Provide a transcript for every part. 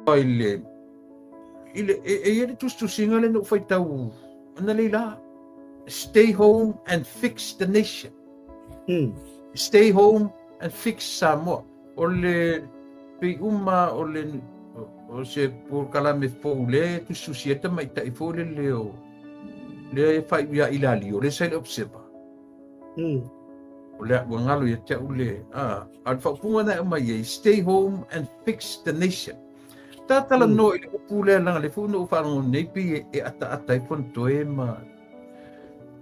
I le i le e, e i ai le tusitusiga lea na ou faitau analeila, "Stay home and fix the nation." Stay home and fix Samoa. O le pei uma o le o se polokalame fou lea e tusitusi ai tamaitai foi lele o lea e faaiu ia Ilalio, lea sa i le Observer. O le ua galo ia te au le a a le faaupuga na e aumai ai, "Stay home and fix the nation." Tatalanoa i le upu lea leaga le foi na ou faalogo nei pei e ataata ai Fonotoe ma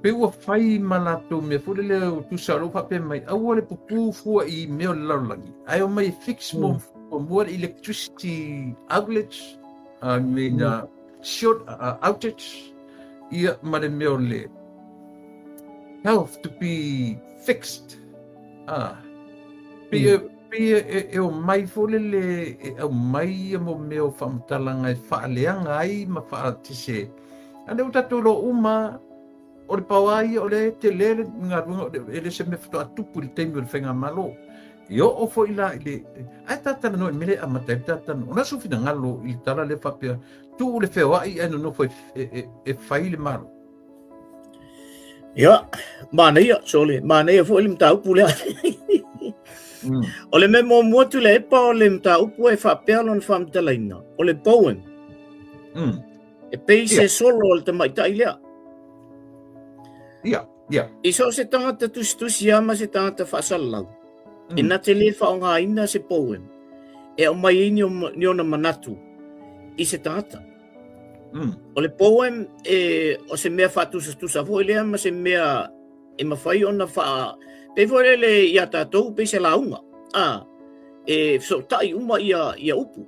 pei ua fai ma latou mea foi lele o tusa o lou faapea mai aua le pupū fua i mea o le lalolagi ae o mai e fix muamua le electricity outlets, I mean, short outage ia ma le mea o le health to be fixed. Pei pei e o mai foi lele e aumai ia mo mea o faamatalaga e faaleaga ai ma faatese a lea ua tatou iloa uma o le paoa ia o lea e tele le galuega e le se mea faatoa tupu i le taimi o le faigamalo e oo foi la i le ae tatalanoa i mea lea e amata ai le tatalanoa ona su finagalo i le tala lea faapea tuu le feoai ae nonofo e fai le Malo. Ia, manaia, sole, manaia foi le mataupu lea. O le mea muamua Tuilaepa o le mataupu e faapea lona faamatalaina, o le poem. E pei se solo o le tamaitai lea. Ia, ia. I so o se tagata tusitusi lava ma se tagata faasalalau, e na te le faaaogaina se poem e aumai ai ni ona manatu i se tagata. O le poem e, o se mea faatusatusa foi lea ma se mea e mafai ona faa pei foi lele ia tatou pei se lauga a e fesootai uma ia ia upu.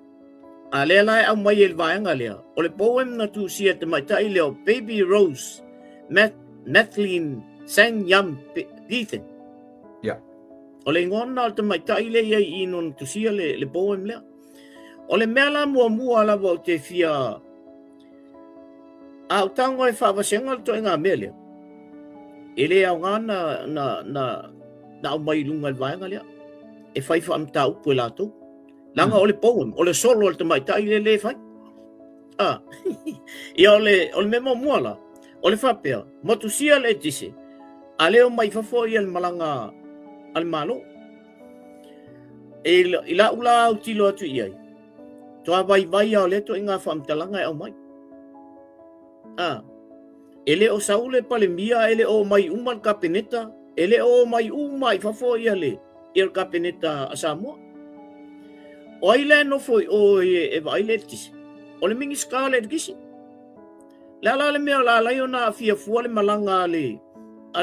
A lea la e aumai e le vaega lea, o le poem na tusia e tamaitai lea o Baby Rose Math, Mathleen Sang Yam Pethan. O le igoa lena o le tamaitai lea i ai i i na tusia le poem lea. O le mea la muamua lava ou te fia a ou tago e faavasega le ituaiga mea lea, e le aoga na aumai i luga i le vaega lea e fai faamataupu e latou. Leaga o le poem, o le solo a le tamaitai lea le fai. Ah. Ia o le mea muamua la, o le faapea, motusia le eletise, a le omai i fafo ia le malaga a le Malo. E i lau la autilo atu i ai, toa vaivai a o lea ituaiga faamatalaga e aumai. Ah. E le o sau le Palemia, e le o omai uma le Kapeneta, e le o omai uma i fafo ia le Kapeneta a Samoa. O ai la e nofo i o e vaai le eletise? O le Minisita o le Eletise. Le a la le mea o le a alai ona aafia fua le malaga a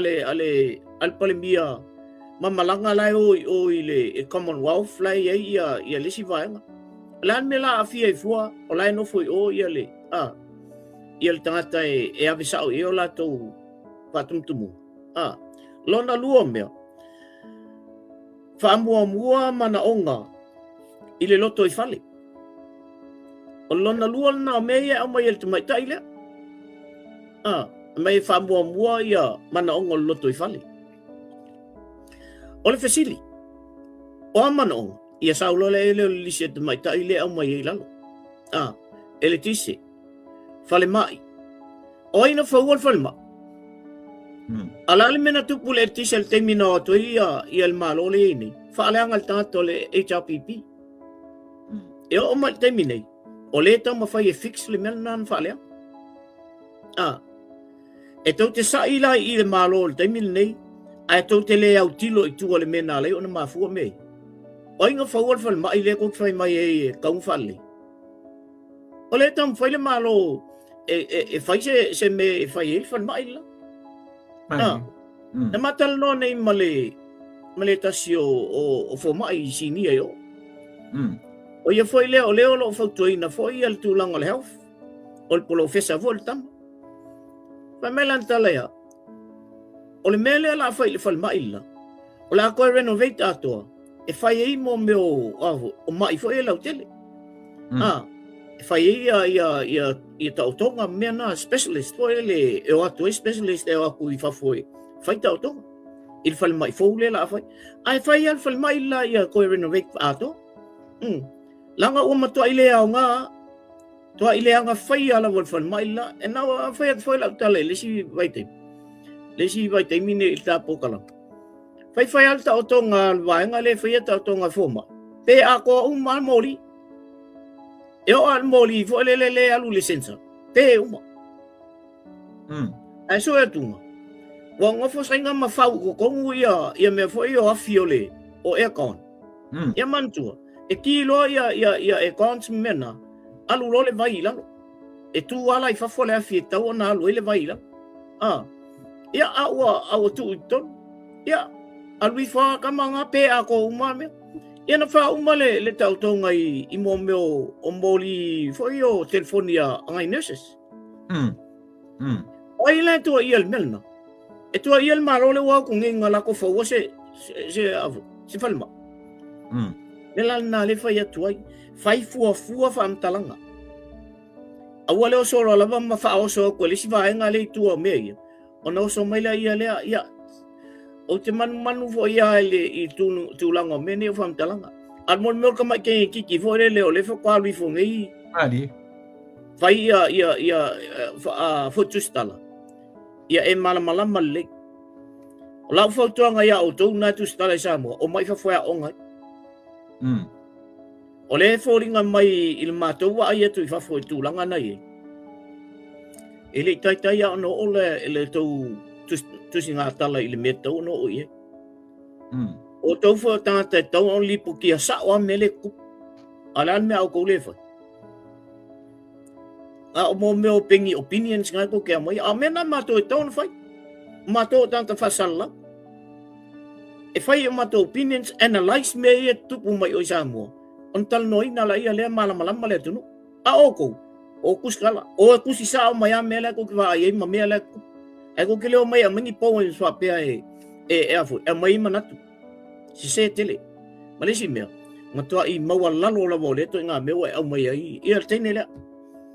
le Palemia ma malaga la e o i o i le Commonwealth la e i ai ia le isi vaega. O le a le mea la aafia ai fua o la e nofo i o ia le a ia le tagata e ave sao i ai o latou faatumutumuga. A lona lua mea, faamuamua manaoga i le lotoifale. O lona lua lena o mea ia e aumai e le tamaitai lea. A, mai e faamuamua ia manaoga o le lotoifale. O le fesili, o a manaoga? Ia sau loa lea o le lisi a le tamaitai lea e aumai ai i lalo. A, eletise, falemai. O ai na faua le falemai? A o le a le mea na tupu i le eletise i le taimi na o atu ai ia le Malo lea e i ai nei? Faaleaga le tagata o le HRPP. E oo mai i le taimi nei, o lea e taumafai e fix le mea lena na faaleaga. A, e tou te sa'i la i le Malo i le taimi lenei, ae tou te le autilo i tua i le mea na ala ai ona mafua mea ia. O ai na faua le falemai lea tou te fai mai ai e tatau ona faalelei? O lea e taumafai le Malo e fai se mea e fai ai le falemai le la. Ah, na ma talanoa nei ma le tasi o fomai i sinia i o. O ia foi lea, o lea o lo o fautuaina foi ia le tulaga o le health, o le polofesa foi le tama. Fai mai lana tala ia, o le mea lea o le a fai i le falemai le la, o le a toe renovate atoa, e fai ai mo mea o mai foi e lautele. Ah, e fai ai ia taotoga ma mea na, specialist foi le e o atu ai specialist e o atu i fafo e fai taotoga i le falemai fou lea o le a fai. Ae fai lava le falemai la ia toe renovate atoa. Leaga ua matuai le aoga, tuai leaga faia lava le falemai le la. E na ua fai atu foi lau tala i le isi vaitaimi, le isi vaitaimi nei i le ta polokalame. Faifai lava le taotoga a le vaega lea e faia taotoga a fomai, pe atoa uma lava le moli. E oo lava i le moli foi lele lea e alu i le sensor, pe uma. Ae sue atuga, ua nofo saina ma fau i totonu ia, ia mea foi ia o afi o le, o aircon. Ia manatua, e ki loa ia, ia, ia aircons ma mea na, alu loa le vai i lalo. E tu lava la i fafo le afi e tatau ona alu ai le vai i lalo. A, ia, a ua, a ua tuu i totonu. Ia, alu ifo lava tama na, pe atoa uma lava mea. Ia na faauma le, le taotoga i, i mea o, o moli foi o telefoni a, a nai nurses. O ai la e tuuaia i le mea lena? E tuuaia le Malo lea ua o atu nei na latou faua se, se, se, se falemai. Le la lena lea e fai atu ai, fai fuafua faamatalaga. Aua le oso loa lava ma faaoso atu e le isi vaega lea i tua o mea ia, ona oso mai laia lea, ia, ou te manumanu foi lava i le i tulaga o mea nei o faamatalaga. A o le mea o le tamai teineitiiti foi lele o lea faatoa alu ifo nei, Malie. fai ia, ia, ia, foi tusitala, ia e malamalama lelei. O lau fautuaga ia outou na e tusitala i Samoa, omai i fafo e aoga ai. O lea e foliga mai i le matou vaai atu i fafo i tulaga na i ai, e le i taitai lava ona oo le, le tou tusigatala i le mea e tatau ona oo i ai. O outou foi o tagata e tatau ona lipotia sao lava mea lea e tutupu. A o le a le mea a outou lea e fai? A o mo mea o peni opinions na e tou te aumaia, a o mea na matou e tatau ona fai. O matou o tagata faasalalau. E fai o matou opinions, analyse mea ia e tutupu mai o i Samoa, ona talanoaina laia lea malamalama le atunuu. A outou, o tusitala, o e tusi sao mai lava mea la e tou te vaai ai ma mea la e tutupu. Ae tou te le omai e aumai ni poems faapea e, e, e a foi, e aumai ai manatu. Sese tele. Ma le isi mea, matuai maualalo lava o lea ituaiga mea ua e aumai ai ia le teine lea.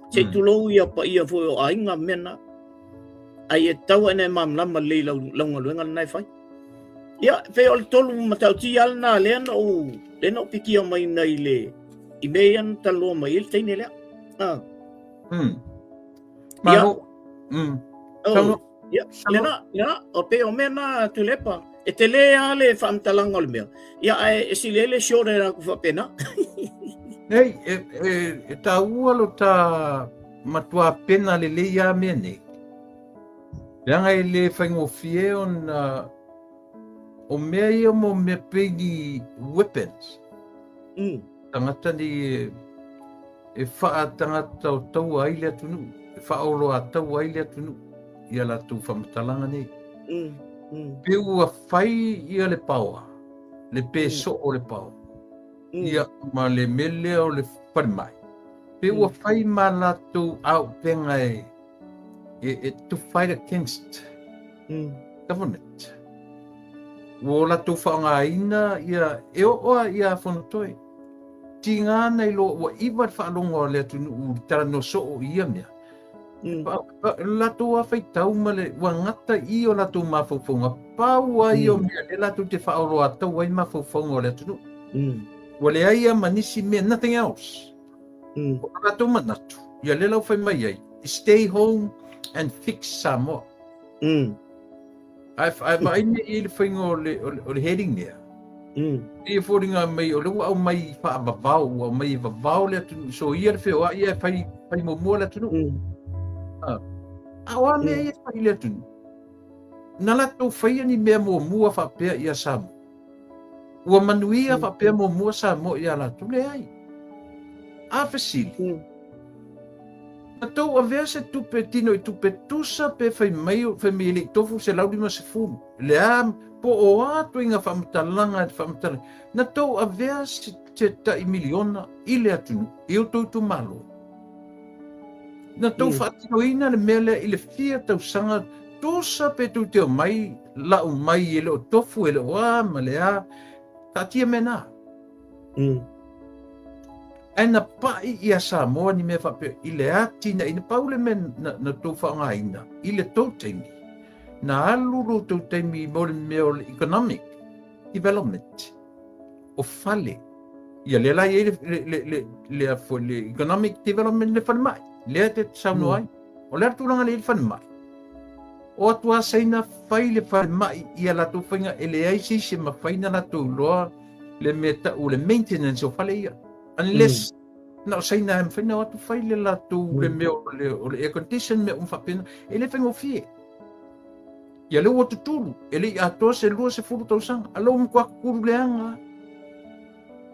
Se i tulou ia paia foi o aiga ma mea na. Ai e tatau ona e malamalama lelei i lau, lau galuega lena e fai. Ia, pei o le tolu matautia lava lena lea na ou, lea na ou pikia mai nei i le, i mea ia na talanoa mai ai le teine lea. Ah. Malo. Oh. Ia, lena, lena, o pei o mea na Tuilaepa, e tele lava le faamatalaga o le mea, ia ae e sili ai le short e atu faapena. Nei, e, e, e taua lo ta matua pena lelei a mea nei. Leaga e le faigofie ona o mea ia mo mea pei ni weapons. Tagata nei e, e faatagata o taua ai le atunuu, e faaoloataua ai le atunuu i a latou faamatalaga nei. Pe ua fai ia le paoa, le pe soo o le paoa, ia ma le mea lea o le falemai, pe ua fai ma latou auupega e, e, e to fight against government. Ua o latou faaaogaina ia, e oo lava ia Fonotoe. Tiga ana i loa ua iva le faalogo a le atunuu i le talanoa soo i ia mea. Latou a faitau ma le ua gata i o latou mafaufauga, pau lava ia o mea lea latou te faaoloataua ai mafaufauga o le atunuu. Ua leai lava ma nisi mea, nothing else. O lo latou manatu, ia lea la ua fai mai ai, stay home and fix Samoa. Ae ae vaai nei i le faiga o le o le heading lea. E foliga mai o lea ua aumai faavavao, ua aumai e vavao le atunuu, soia le feoai ae fai fai muamua le atunuu. A a o a mea ia e fai i le atunuu? Na latou faia ni mea muamua faapea ia Samoa? Ua manuia faapea muamua Samoa ia latou? Leai. A fesili, na tou avea se tupe tino i tupe tusa pe fai mai, fai mai e le i tofu 150, le a, po o a ituaiga faamatalaga e faamatala, na tou avea se, se tai miliona i le atunuu, i outou itumalo. Na tou faatinoina le mea lea i le fia tausaga tusa pe tou te omai lau mai e le o tofu e le o a ma le a, taatia mea na. Ae na pai ia Samoa ni mea faapea i le atinaeina, pau le mea na, na tou faaaogaina i le tou taimi, na alu lo tou taimi mo le mea o le economic development, o fale. Ia lea la i ai le, le, le, le, le, le economic development le falemai. Lea e te saunoa ai. O le a le tulaga lea i le falemai? O atu a Saina fai le falemai ia latou faiga e leai se isi e mafai na latou iloa le mea tau le maintenance o fale ia. Unless na o Saina e mafai na o atu fai le latou le mea o le air condition mea uma faapena. E le faigofie. Ia lea ua tutulu, e le i atoa se 20 tausaga, a lea ua matua tutulu leaga.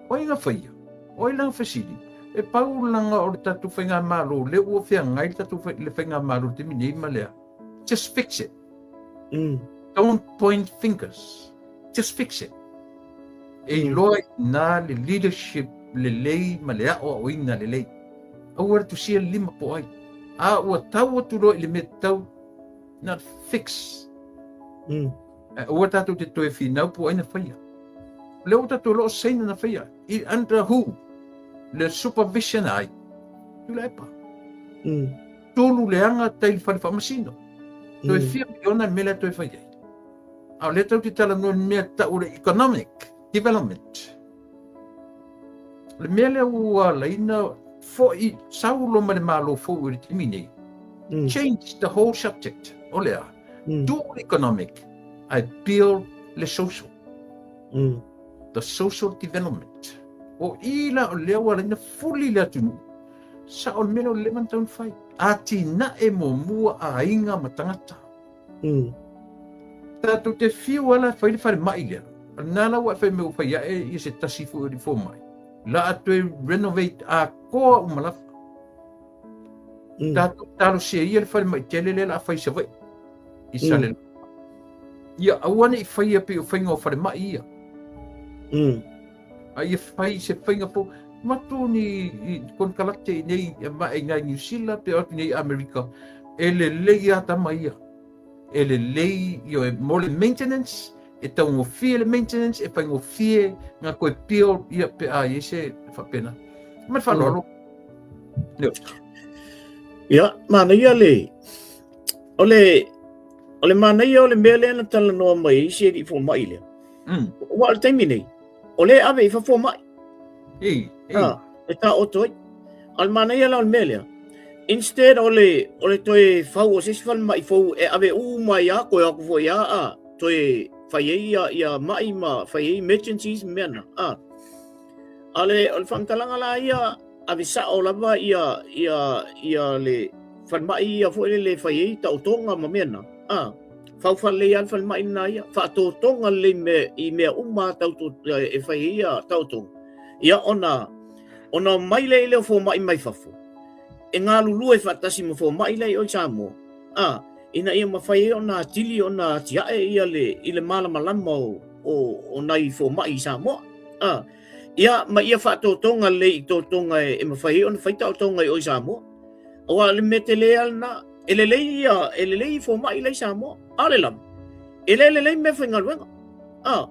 O ai na faia? O ai lana fesili? E pau lana o le tatou faigamalo, lea ua feagai le tatou le faigamalo i le taimi nei ma lea. Just fix it. Don't point fingers. Just fix it. E iloa i ina le leadership lelei ma le aoaoina lelei. Aua le tusia le lima po o ai. A ua tau atu loa i le mea tatau, not fix. Aua tatou te toe finau po o ai na faia. O lea ua tatou iloa o Saina na faia. I under who? Le supervision ai. Tuilaepa. Tolu leaga tai le fale faamasino. Toe fia miliona le mea lea toe fai ai. A o lea tatou te talanoa i le mea tau o le economic development. O le mea lea ua alaina foi sau loa ma le Malo fou i le taimi nei. Change the whole subject. O le a? Tuu le economic ae build le social. The social development. O i la o lea ua alaina fuli le atunuu. Sao le mea lea o le leva ona tatau ona fai. Atinae muamua aiga ma tagata. Tatou te fiu ala e fai le falemai lea. O lena la ua e fai mai ua fai ae ia se tasi foi o alii fomai. La a toe renovate atoa uma lava. Tatou talosia ia le falemai tele lea la a fai i Savaii. I Salelologa. Ia aua ne i faia pei o faiga o falemai ia. A ia fai se faiga fou. Matu ni i konekarate i nei i nai Niu Sila pe o atu nei Amerika, e lelei a tama ia. E lelei ia mo le maintenance, e taugofie le maintenance, e faigofie nga koe build ia pe a i ai se faapena. Ma le faaaloalo. Ia, manaia le o le o le manaia o le mea lea na talanoa mai ai si alii fomai lea. Ua o le taimi nei, o lea e ave i fafo mai. Ei, ei. Ah, e taoto ai. A o le manaia la o le mea lea, instead o le, o le toe fau o se isi falemai fou e ave uma ai a, koe aku foi a, a, toe fai ai ia, ia mai ma fai ai emergencies ma mea na. Ah. A le, o le faamatalaga la ia, ave sao lava ia, ia, ia le falemai ia foi lele e fai ai taotoga ma mea na. Ah. Faufale lelei lava le falemai lena ia, faatotoga lelei mea, i mea uma tau e fai ai ia taotoga. Ia ona, ona omai lea i lea o fomai mai fafo, e galulue faatasi ma fomai la i o i Samoa, a, ina ia mafai ai ona atili ona atiae ia le, i le malamalama o, o, o nai fomai i Samoa. A, ia ma ia faatotoga lelei i totoga e, e mafai ai ona fai taotoga i o i Samoa. Aua o le mea tele lava lena, e lelei ia, e lelei fomai la i Samoa, a o le lava, e le lelei meafaigaluega. A,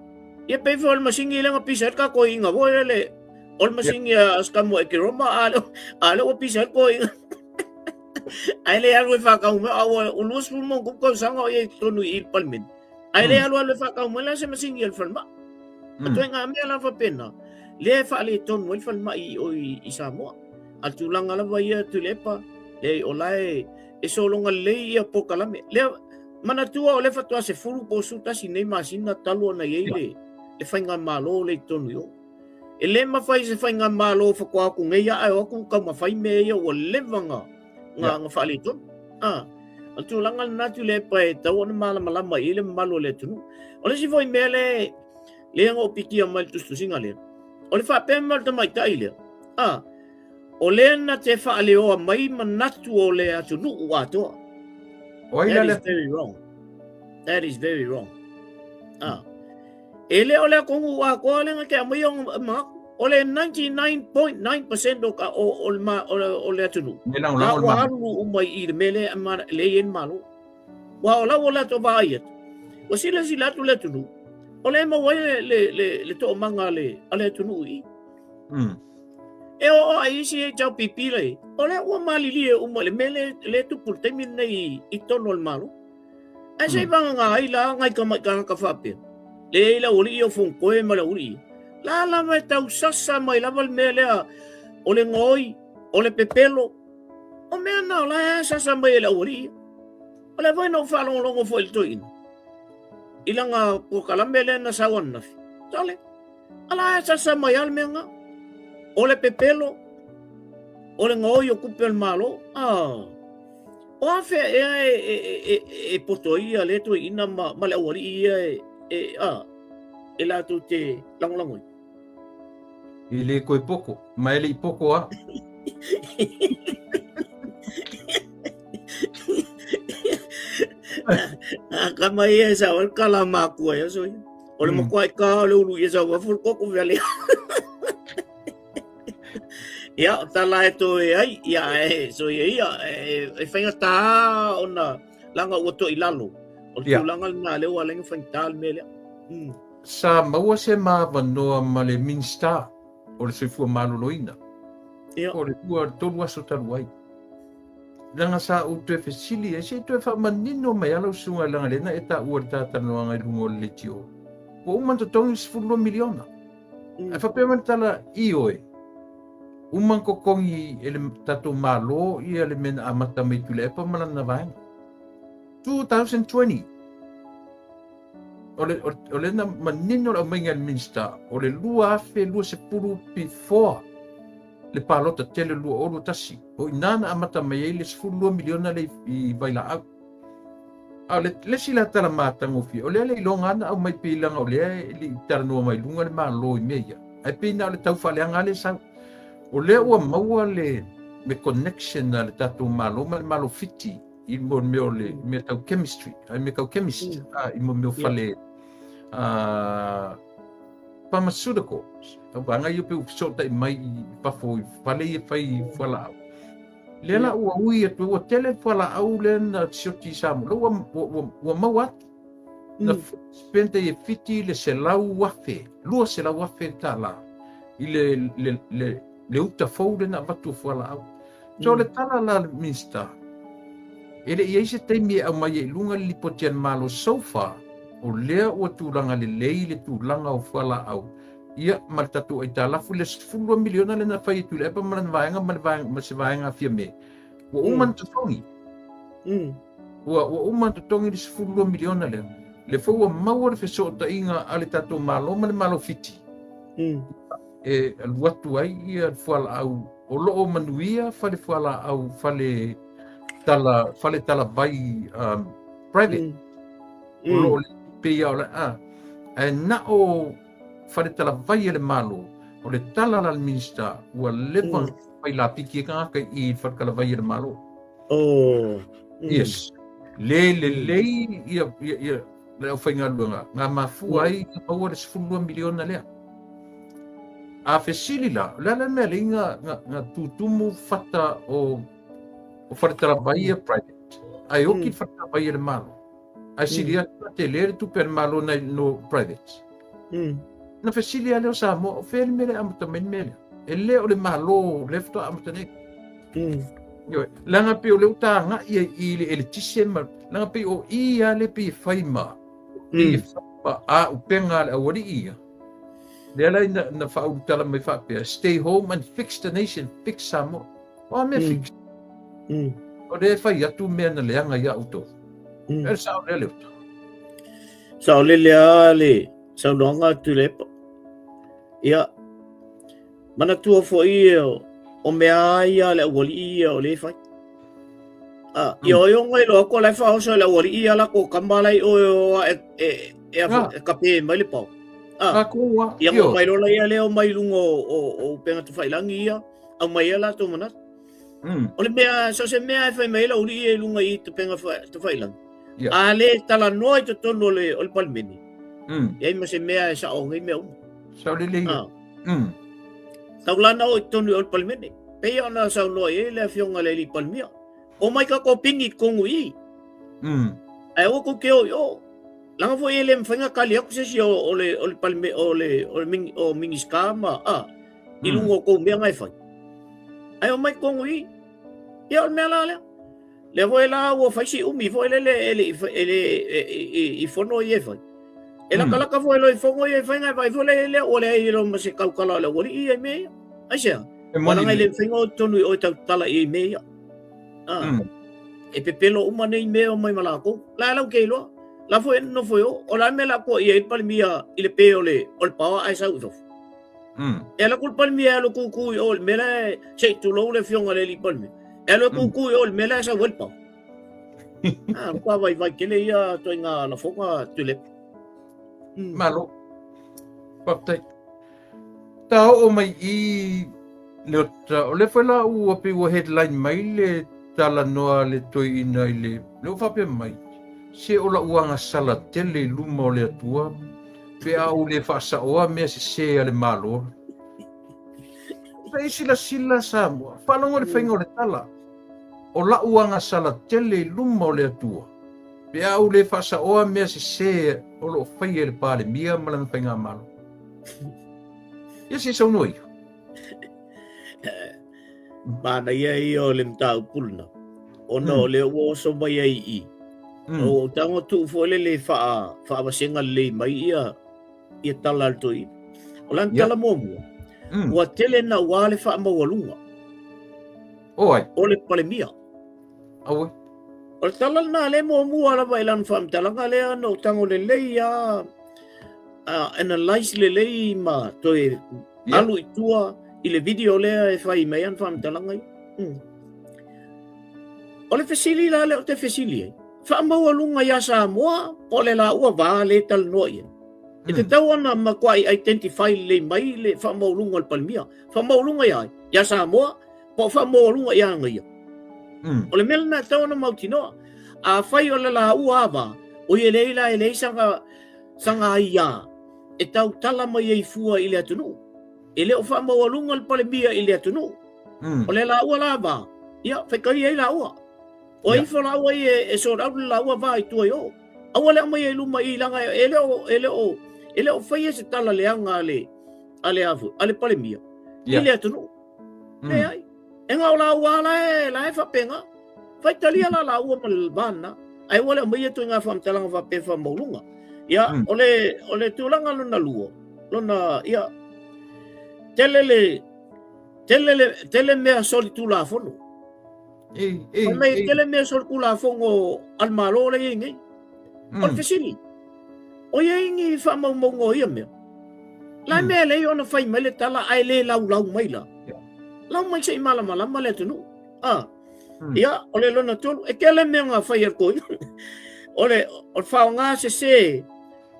ia pei foi o le masini lea na pisa ai le tatou iiga foi lele, o le masini a Samoa e Keroma, a lea, a lea ua pisa ai le toeaina. Ae le alu e whakau mai, a ua 20 ma ono tupu tausaga o ia i totonu i i le Palemene. Ae le alu alu e whakau mai la se masini a le falemai. A toe ngā mea la whapena, lea e faaletonu ai le falemai i o i, i Samoa. A le tulaga lava ia Tuilaepa, leai o la e, e sologa lelei ia polokalame. Lea, manatua o lea faatoa 10 po o 11 nei masina talu ona i ai le, le faigamalo lea i totonu i o. E le mafai se faigamalo faatoa atu nei ae o atu taumafai mea ia ua leva na, na, na faaletonu. Ah, o le tulaga lena Tuilaepa e tatau ona malamalama i ai le mamalu o le atunuu. O le isi foi mea lea, lea na ou pikia mai le tusitusiga lea, o le faapea mai o le tamaitai lea, ah, o lea na te faaleoa mai manatu o le atunuu atoa. O ai la That is very wrong. That is very wrong. Ah. E le o le atunuu atoa lea na te aumaia ona manatu. O le 99.9% o, ka, o, o, le, ma, o, le, o le atunuu. Me lagolago le ua Malo. alu uma i le mea lea lea e i ai le Malo. Ua o la ua latou vaai atu. Ua silasila atu le atunuu. O lea e maua ai le, le, le, le toomaga a le, a le atunuu i i. E oo ai isi HRPP la i, o lea ua malilie uma i le mea lea, lea e tupu i le taimi lenei i, i totonu o le Malo. Ae se i vagana ai la nai tamai tagata faapea, le i ai le aualii ia o Fonotoe ma le aualii ia. La lava e tausasa mai lava le mea lea o le gaoi, o le pepelo, o mea na o la e sasa mai e le aualii ia. O lea foi na ou faalogologo foi i le toeaina i lana polokalame lea na sau ananafi. Sole, a la e sasa mai lava le mea lena. O le pepelo, o le gaoi o tupe a le Malo. Ah, o a fea ea e, e, e, e, e poto ai ia lea toeaina ma, ma le aualii ia e, e, a, e latou te lagolago ai? E le toe poko, ma e le i poko a. Kama ia e sao kala makua ia so ia. O le matua i ka o le ulu ia sao fulu koko vea lea. Ia, o tala e toe ai, ia e so ia ia, e, e whaingata ona langa ua toi lalo. O le tulaga lena lea ua ala ai ona faigata le mea lea. Mm. Sa maua se ma avanoa ma le Minista o le Soifua Maloloina. Ia. O le 2 3 aso talu ai. Leaga sa ou toe fesili ai, se i toe faamanino mai lava lau susuga leaga lea na e taua i le ta talanoaga i luga o le leitio. Ua uma ona totogi le 12 miliona. Ae faapea mai le tala, ioe, uma ona totogi e le tatou Malo ia le mea na amata mai i Tuilaepa ma lana vaega. 2020. O le, o, o le na manino le aumaiga e le Minista, o le 2020 before le palota tele 2021. O i ina na amata mai ai le 12 miliona lea i vailaau. A o le, le isi la tala matagofie, o lea le iloga lava na aumai pei leaga o lea e le i talanoa mai luga le Malo i mea ia. Ae pei na o le tau faaleaga lava le sau. O lea ua maua le, le connection a le tatou Malo ma le Malo Fiti i mo mea o le mea tau chemistry, ai mea tau chemist, i mo mea o fale pharmaceuticals. Au vaega ia pei ua fesootai mai i fafo i fale ia fai i fualaau. Lea la ua ui atu, ua tele le fualaau lea na sioti i Samoa, lea ua, ua, ua, ua maua atu. Na spend ai e Fiti le 100,000, 200,000 tala i le, le, le, le uta fou lea na avatu o fualaau. So le tala la a le Minista, e le i ai se taimi e aumai ai i luga le lipoti a le Malo so far, o lea ua tulaga lelei le tulaga o fualaau, ia ma le tatou aitalafu le 12 miliona lea na fai e Tuilaepa ma lana vaega ma le vaega ma se vaega a Fiame, ua uma ona totogi. Ua ua uma ona totogi le 12 miliona lea. Lea foi ua maua le fesootaiga a le tatou Malo ma le Malo Fiti. E alu atu ai ia le fualaau o lo o manuia fale fualaau fale tala fale talavai um, private. O lo o pei o le a ae na o fale talavai a le Malo o le tala la le Minista ua leva fai lapiki e tagata i fale talavai a le Malo. Oh. Yes. Le lelei ia ia ia le aufaigaluega na mafua ai na maua le 12 miliona lea. A fesili la, o le a le mea lea na, na, na tutumu fata o, o faletalavai ia private, ae oki mm. faletalavai e le Malo. Ae sili atu na tele le tupe a le Malo nai no private. Na fesili lea o Samoa, o fea le mea lea e amata mai le mea lea? E le o le Malo lea faatoa amata nei. Ioe, leaga pei o lea ua tagai ai i le eletise ma, leaga pei o i lava lea pei e fai ma, pei e fai ma auupega a le aualii ia. Lea la na, na faaulutala mai faapea, stay home and fix the nation, fix Samoa. O a mea fix? O lea e fai atu mea na leaga ia outou. E le sao lea Leuta. Sao lele lava le saunoaga a Tuilaepa. Ia, Manatua foi o mea lava ia a le aualii ia o lea e fai. Ah, ia oi o ngai loa ko lai whaoso le aualii ia la ko kama lai o o e e e e kape mai le pau. Ah, ko ia mo mai lola ia leo mai lunga o o o penga tu whailangi ia au mai ia la tō manatu. O le mea, so se mea e whai mai la uri e lunga i te penga tu whailangi. A le tala noa i totonu o le o le palimene. Ia i ma se mea e sa o ngai mea uma. Sa o le lei. Ah. Tau lana o i totonu o le Palimene. Peia ona saunoa i ai le afioga i le alii Palemia. O mai ka ko pingi kongu i. Ae aua kou te o i o. Langa foi e le mawhai nga kali aku se si o, o le, o le palime, o le, o le mini, o miniska ma, a, i lunga o kou mea ngai whai. Ae o mai kongu i. Ia o le mea la lea. Lea foi la ua fai si umi foi lele e le i e le i fono ia e fai. E lakalaka foi loa i fogo ia i faiga e vaai foi le lea ua leai loa ma se tautala o le aualii ia i mea ia. Aisea? Ua leaga e le mafai ona o i totonu i o e tautala i mea ia. E pepelo uma nei mea e omai ma latou. La e lau ke iloa. La foi e nonofo i o. O le a le mea o le a toaia ai le Palemia i le pe o le paoa ae sau i fafo. E alu atu le Palemia e alu e tutu i o i le mea la e, se i tulou le afioga i le alii Palemia, e alu e tutu i o i le mea la e sau ai le paoa. Ah, matua vaivai tele ia ituaiga lafoga Tuilaepa. Malo. Faafetai. Ta oo mai i Leota, o lea foi la ua pei ua headline mai le talanoa a le toeaina i le, le ua faapea mai, se o la'u agasala tele i luma o le Atua pe a ou le faasaoa mea sese a le Malo. Se i silasila Samoa, faalogo i le faiga o le tala. O la'u agasala tele i luma o le Atua, pe a ou le faasaoa mea sese o lo o faia e le Palemia ma lana faigamalo. Ia se i saunoa ifo. Manaia ia o le mataupu lena, ona o lea ua oso mai ai i i. O ou tago tuu foi lele faavasega lelei mai ia ia tala a le toeaina. O lana tala muamua, ua tele naua le faamaualuga. O ai? O le Palemia. Auē. O le tala lena lea muamua lava i lana faamatalaga lea na ou tago lelei lava, analyse lelei ma toe alu i tua i le video lea e fai mai ana faamatalaga ia. O le fesili la lea ou te fesili ai, faamaualuga ia Samoa po o le laua va lea e talanoa i ai? E tatau ona matuai identify lelei mai le faamaualuga o le Palemia. Faamaualuga ia ai? Ia Samoa po o faamaualuga ia ana ia? O le mea lena e tatau ona mautinoa. Afai o le laua lava va, oi e leai la e leai sana, sana aiā e tautala mai ai fua i le atunuu. E le o faamaualuga le Palemia i le atunuu. O le laua la va, ia faitalia ai laua. O ai ifo laua ia e sort out le laua va i tua i o. Aua le aumaia i luma i leaga e le o, e le o, e le o faia se tala leaga a le, a le a foi, a le Palemia i le atunuu. Leai. E na o laua la e, la e faapena. Faitalia la laua ma le va lena. Ae aua le aumaia ituaiga faamatalaga faapea faamaualuga. Ia, o le, o le tulaga lona lua, lona, ia, tele le, tele le, tele mea solitulafono. Ei, ei, Fai mai ei. tele mea solitulafono a le Malo la e i ai nei. O le fesili, o i ai ni faamaumauga o ia mea? La e mea e leai ona fai mai le tala ae le laulau mai la. Lau mai se i malamalama le atunuu. Ah. Ia, o le lona tolu, e tele mea na fai e le toeaina. O le, o le faaaoga sese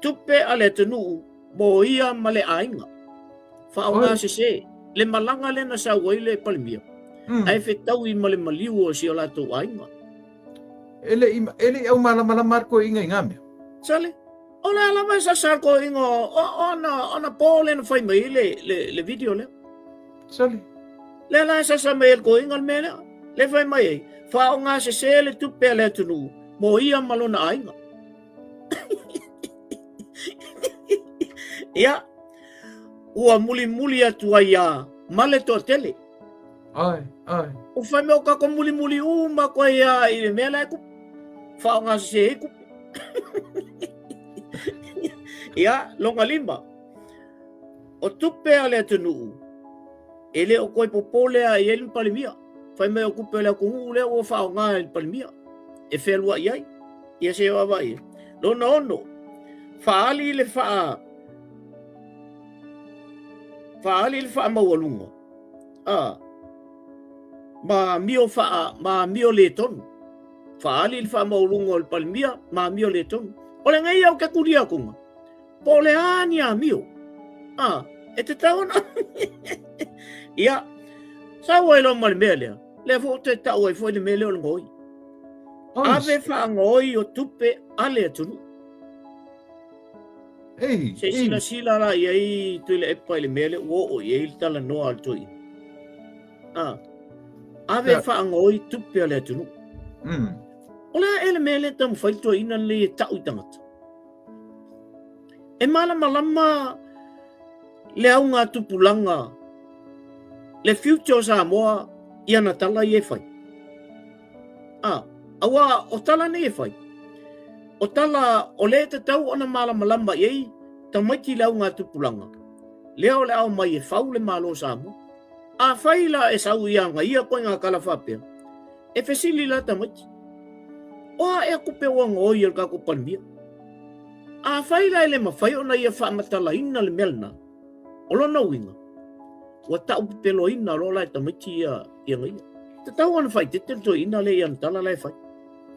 tupe a le atunuu mo ia ma le aiga. Faaaoga sese le malaga lea na sau ai le Palemia, ae fetaui ma le maliu o si o latou aiga. E le i, e le i aumalamalama le toeaina i ngā mea. Sale, o le a lava e sasa le toeaina o, o, ona, ona po lea na fai mai ai le, le, le video lea. Sale. Lea la e sasa mai ai le toeaina le mea lea. Lea fai mai ai, faaaoga sese le tupe a le atunuu mo ia ma lona aiga. Ia, ua mulimuli atu ai a ma le toatele. Ai, ai. Ua fai mai o tatou mulimuli uma atu ai a i le mea la e tupu. Faaaoga sese ai tupe. Ia, lona lima. O tupe a le atunuu, e le o toe popole a i ai le Palemia. Fai mai o tupe a le atunuu lea ua faaaoga e le Palemia e fealuai ai. Ia se i vaavaai i ai. Lona ono, faaali le faa faaali le faamaualuga a ma amio faa ma amio le tonu. Faaali le faamaualuga o le Palemia ma amio le tonu. O lenei au te kulia atuga. Po o le a ni amio? A, e tatau ona... Ia, sau ai loa ma le mea lea, lea foi ou te tau ai foi le mea lea o le gaoi. Ave faagaoi o tupe a le atunuu. Ei, Se i silasila la i ai Tuilaepa i le mea lea ua oo i ai le talanoa a le toeaina. A, ave faagaoi tupe a le atunuu. O le a ea le mea lea e taumafai le toeaina lenei e tau i tagata? E malamalama le augatupulaga, le future o Samoa i ana tala ia e fai. A, aua o tala nei e fai. O tala o lea e tatau ona malamalama i ai tamaiti i le augatupulaga, lea o le a omai e fau le Malo o Samoa. Afai la e sau ia agaia koe tala faapea, e fesili la tamaiti, O a ea tupe ua gaoi e le tatou Palemia? Afai la e le mafai ona ia faamatalaina le mea lena, o lona uiga, ua tau pepeloina loa la e tamaiti ia ia gaia. Tatau ona faaeteete le toeaina lea i ana tala la e fai.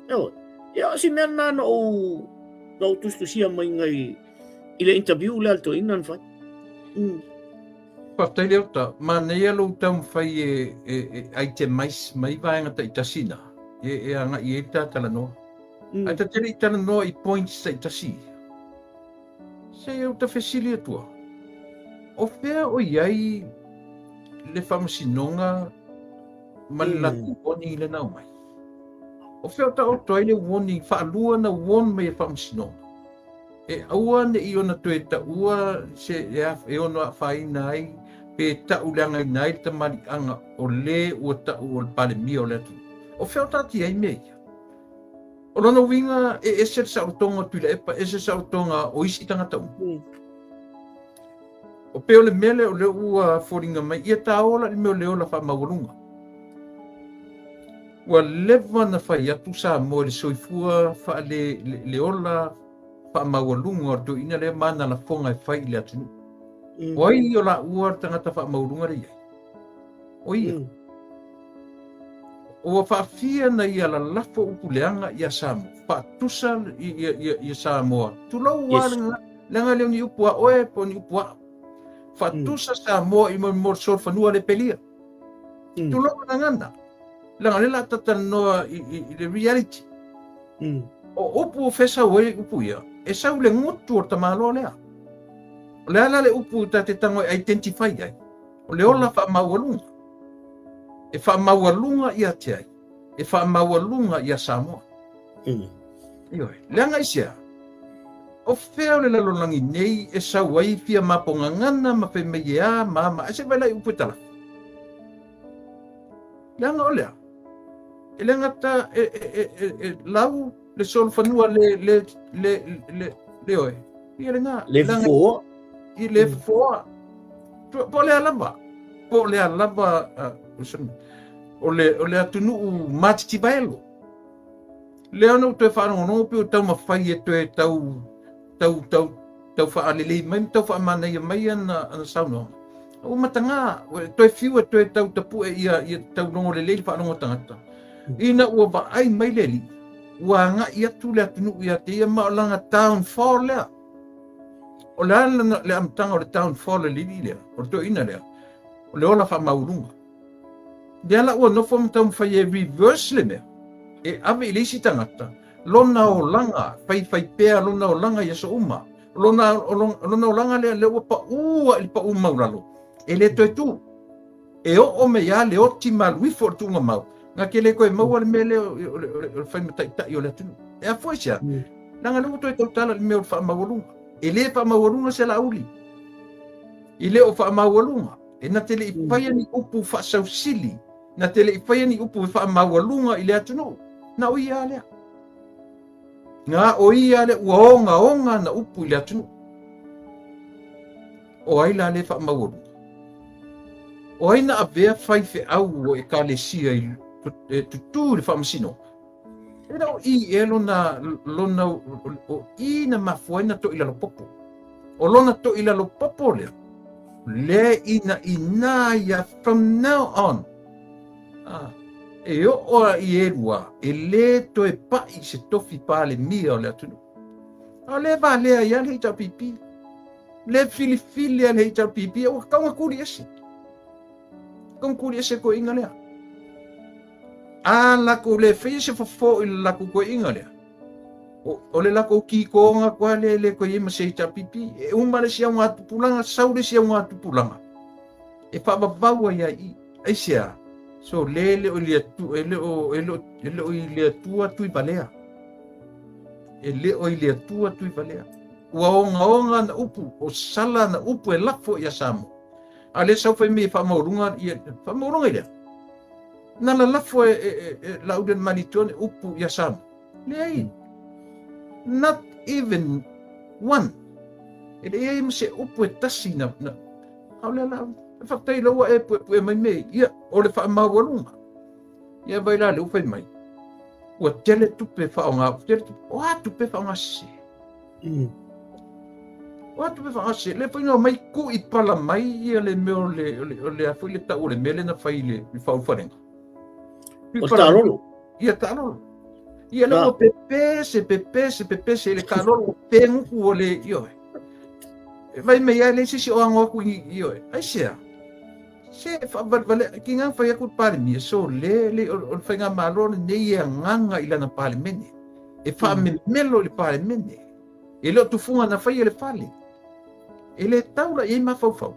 Ioe. Ia o si mea lena na ou na ou tusitusia mai ngai i le interview lea a le toeaina na fai. Faafetai Leota, manaia lou taumafai e, e, e itemize mai vaega taitasi na, e, e agai i ai le ta talanoa. Ae ta te le i talanoa i points taitasi ia. Se i ou ta fesili atua, o fea o i ai le faamasinoga ma le latou warning lea na aumai? O fea o taoto ai le warning, faalua na warn mai e le faamasinoga? E aua ne i ona toe taua se e ono afaina ai pe tauleagaina ai le tamaliiaga o le ua tau o le Palemia o le atunuu. O fea o taatia ai mea ia? O lona uiga e ese le saolotoga o Tuilaepa, ese le saolotoga o isi tagata uma. O pei o le mea lea o lea ua foliga mai, ia taola i le mea o le ola faamaualuga. Ua leva na fai atu Samoa i le soifua faale le ola faamaualuga o le toeaina lea ma ana lafoga e fai i le atunuu. O ai o laua le tagata faamaualuga lea i ai? O ia. Ua faafia na ia lalafo upu leaga ia Samoa, faatusa ia Samoa. Tulou lava leaga lea o ni upu a oe po o ni upu a au. Faatusa Samoa i mo le solofanua le pelia. Tulou le gagana. Leaga o lea o le a tatalanoa i le reality. O upu o fea sau ai upu ia, e sau i le gutu o le tamaloa lea. O le a la le upu ta te tago e identify ai? O le ola faamaualuga. E faamaualuga ia te ai? E faamaualuga ia Samoa. Ioe. Leaga i se a? O fea o le lalolagi nei e sau ai fia mapogagana ma fai mai e a ma a ma a, se vaai la i upu e talafi. Leaga o le a? E le gata e, e, e, e, e lau le solofanua le, le, le, le, le oe. Ia lena. Le fofoa. I le fofoa. Po o le a lava. Po o le a lava, o le, o le atunuu matitivaelo. Lea ona ou toe faalogologo pei o taumafai e toe tau, tau, tau, tau faalelei mai ma tau faamanaia mai ana, ana saunoaga. Ua mataga, ua toe fiu e toe tau tapue ia, ia tau logo lelei le faalogo tagata. Ina ua vaai mai le alii, ua agai atu le atunuu ia te ia ma o lana downfall lea. O le a le amataga o le downfall a le alii lea, o le toeaina lea, o le ola faamaualuga. Lea la ua nofo ma taumafai e reverse le mea, e ave i le isi tagata lona olaga, faifai pea lona olaga i aso uma. Lona, lona olaga lea, lea ua paū i le paū maulalo, e le toe tū. E oo mai lava le oti malu ifo o le tuuga mau, na te le toe maua le mea lea o le, o le, o le fai mataitai o le atunuu. E afua i se a? Leaga lea ua toe tautala i le mea o le faamaualuga. E le faamaualuga se Laauli. E le o faamaualuga. E na te le i faia ni upu faasausili, na te le i faia ni upu e faamaualuga i le atunuu. Na o ia lea. Na o ia lea ua ogaoga na upu i le atunuu. O ai la le faamaualuga? O ai na avea faifeau o ekalesia i e tutū i le faamasinoga? E le o i ea lona, lona, o i na mafua ai na toilalopopo. O lona toilalopopo lea, lea ina ina ia from now on. Ah, e oo a i elua, e le toe pai se tofi palemia o le atunuu. A o le valea ia le HRPP. Le filifili a le HRPP, ua tatau ona tuli ese. Tatau ona tuli ese toeaiina lea. A latou le faia se fofo i le latou toeaiina lea, o, o le latou kikoga atu lava lea e le toe i ai ma se HRPP. E uma le isi augatupulaga, sau le isi augatupulaga, e faavavau ai lava i i. Aisea? So le le o i le Atua, e le o, e le o, e le o i le Atua Tuivalea. E le o i le Atua Tuivalea. Ua ogaoga ana upu, o sala ana upu e lafo ia Samoa. A lea sau fai mai e faamaualuga, ia, faamaualuga i lea. Na lalafo e, e, e, e Laaulialemalietoa ni upu ia Samoa. Leai. Not even one. E le i ai ma se upu e tasi na, na a o lea la, e faafetai la ua e puepue mai mea ia, o le faamaualuga. Ia vai la le ua fai mai, ua tele tupe faaaoga, ua tele tupe, o a tupe faaaoga sese? O a tupe faaaoga sese? Le faiga mai ku'i pala mai ia le mea o le, o le, o le a foi le tau o le mea lea na fai i le, le faaulufalega. O le taalolo. Ia taalolo. Ia le ua pepese, pepese, pepese i le taalolo, ua peguku o le, ioe. E vai mai ai le sisi o ango aku i, ioe. Aisea? Se faavalevale, ki ngā whai aku palemia, so le, le, o, o le whainga malo lenei e agaga i lana palemene. E whaamemelo i le palemene. E le o tufuga na whai e le fale. E le taula i ei mafaufau.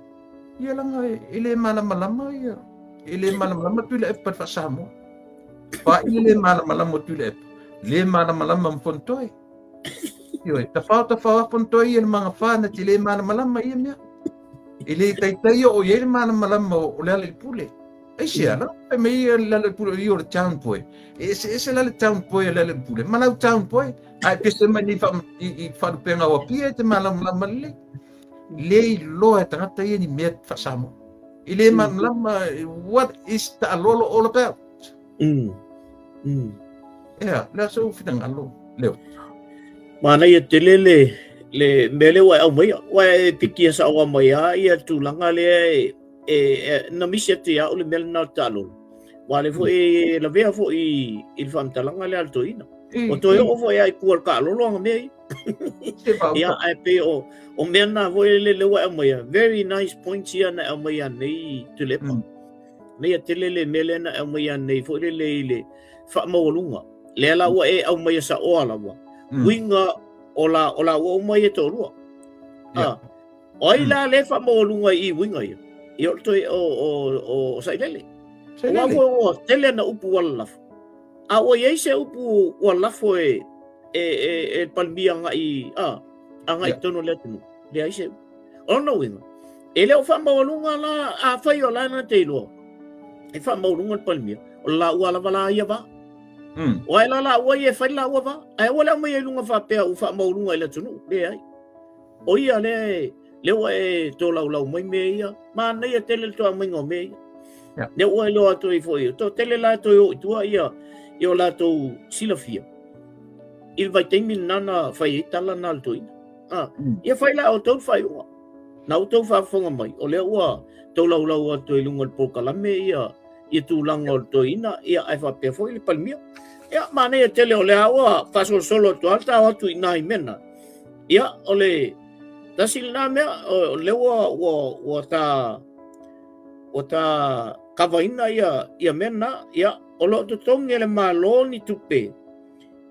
Ia langa e, e le malamalama ia. E le malamalama Tuilaepa le faa-Samoa. Pa'i e le malamalama o Tuilaepa. Le malamalama ma Fonotoe. Ioe, tafao tafao a Fonotoe ia le magafa na te le malamalama ia mea. E le taitai o i ai le malamalama o le ala i pule. Aisea, la fai mai ia le ala i pule o ia o le town boy. E ese ese la le town boy a le ala i pule. Ma lau town boy, a e pese mai nei wha, i, i wharupenga o Apia e te malamalama lelei. Le iloa e tagata ia ni mea wha-Samoa. I le malamalama, what is taalolo all about? Ea, le aso u finagalo, leo. Manaia tele le, le mea lea ua e aumaia. Ua e pikia saoa mai a ia tulaga lea e, e, e na misi atu ia au le mea lena o le taalolo. Ua le foi e lavea foi i le faamatalaga lea a le toeaina. O toe oo foi a i tua o le taalolo aga mea ia. Ia, ae pei o, o mea na foi le le ua e aumaia. Very nice points ia na e aumaia nei Tuilaepa. Nei tele le mea lea na e aumaia nei foi lele i le faamaualuga. Lea la ua e aumaia saoa lava. Uiga o la, o la ua uma ia toalua. Yeah. Ah, o ai la le faamaualuga i uiga ia? Ia o le toe o, o, o, o Sailele. Sailele. Ua ua tele na upu ua lalafo. A ua iai se upu ua lafo e e e, e Palemia agai a agai yeah. tonu le atunuu. Leai se upu. O lona uiga, e le o faamaualuga la afai o la na te iloa. E faamaualuga le Palemia, o le laua lava la ia va. O ai la laua ia e fai le laua va. Ae aua le aumai ai i luga faapea ua faamaualuga i le atunuu. Leai. O ia lea e, lea ua e tolaulau mai mea ia. Manaia tele le toe aumaiga o mea ia. Yeah. Lea ua iloa atu ai foi, to tele la e toe o i tua ia, i o latou silafia. I le vaitaimi lena na fai ai tala na a le toeaina. Ah, ia fai la outou le faaiuga. Na outou faafofoga mai, o lea ua tolaulau atu ai i luga o le polokalame ia, ia tulaga o le toeaina, ia ae faapea foi le Palemia. Ia, manaia tele o lea ua faasolosolo atu lava le tao atu i ina i mea na. Ia, o le tasi lena mea, o lea ua, ua, ua ta, ua ta kavaina ia, ia mea na, ia, o lo o totogi e le Malo ni tupe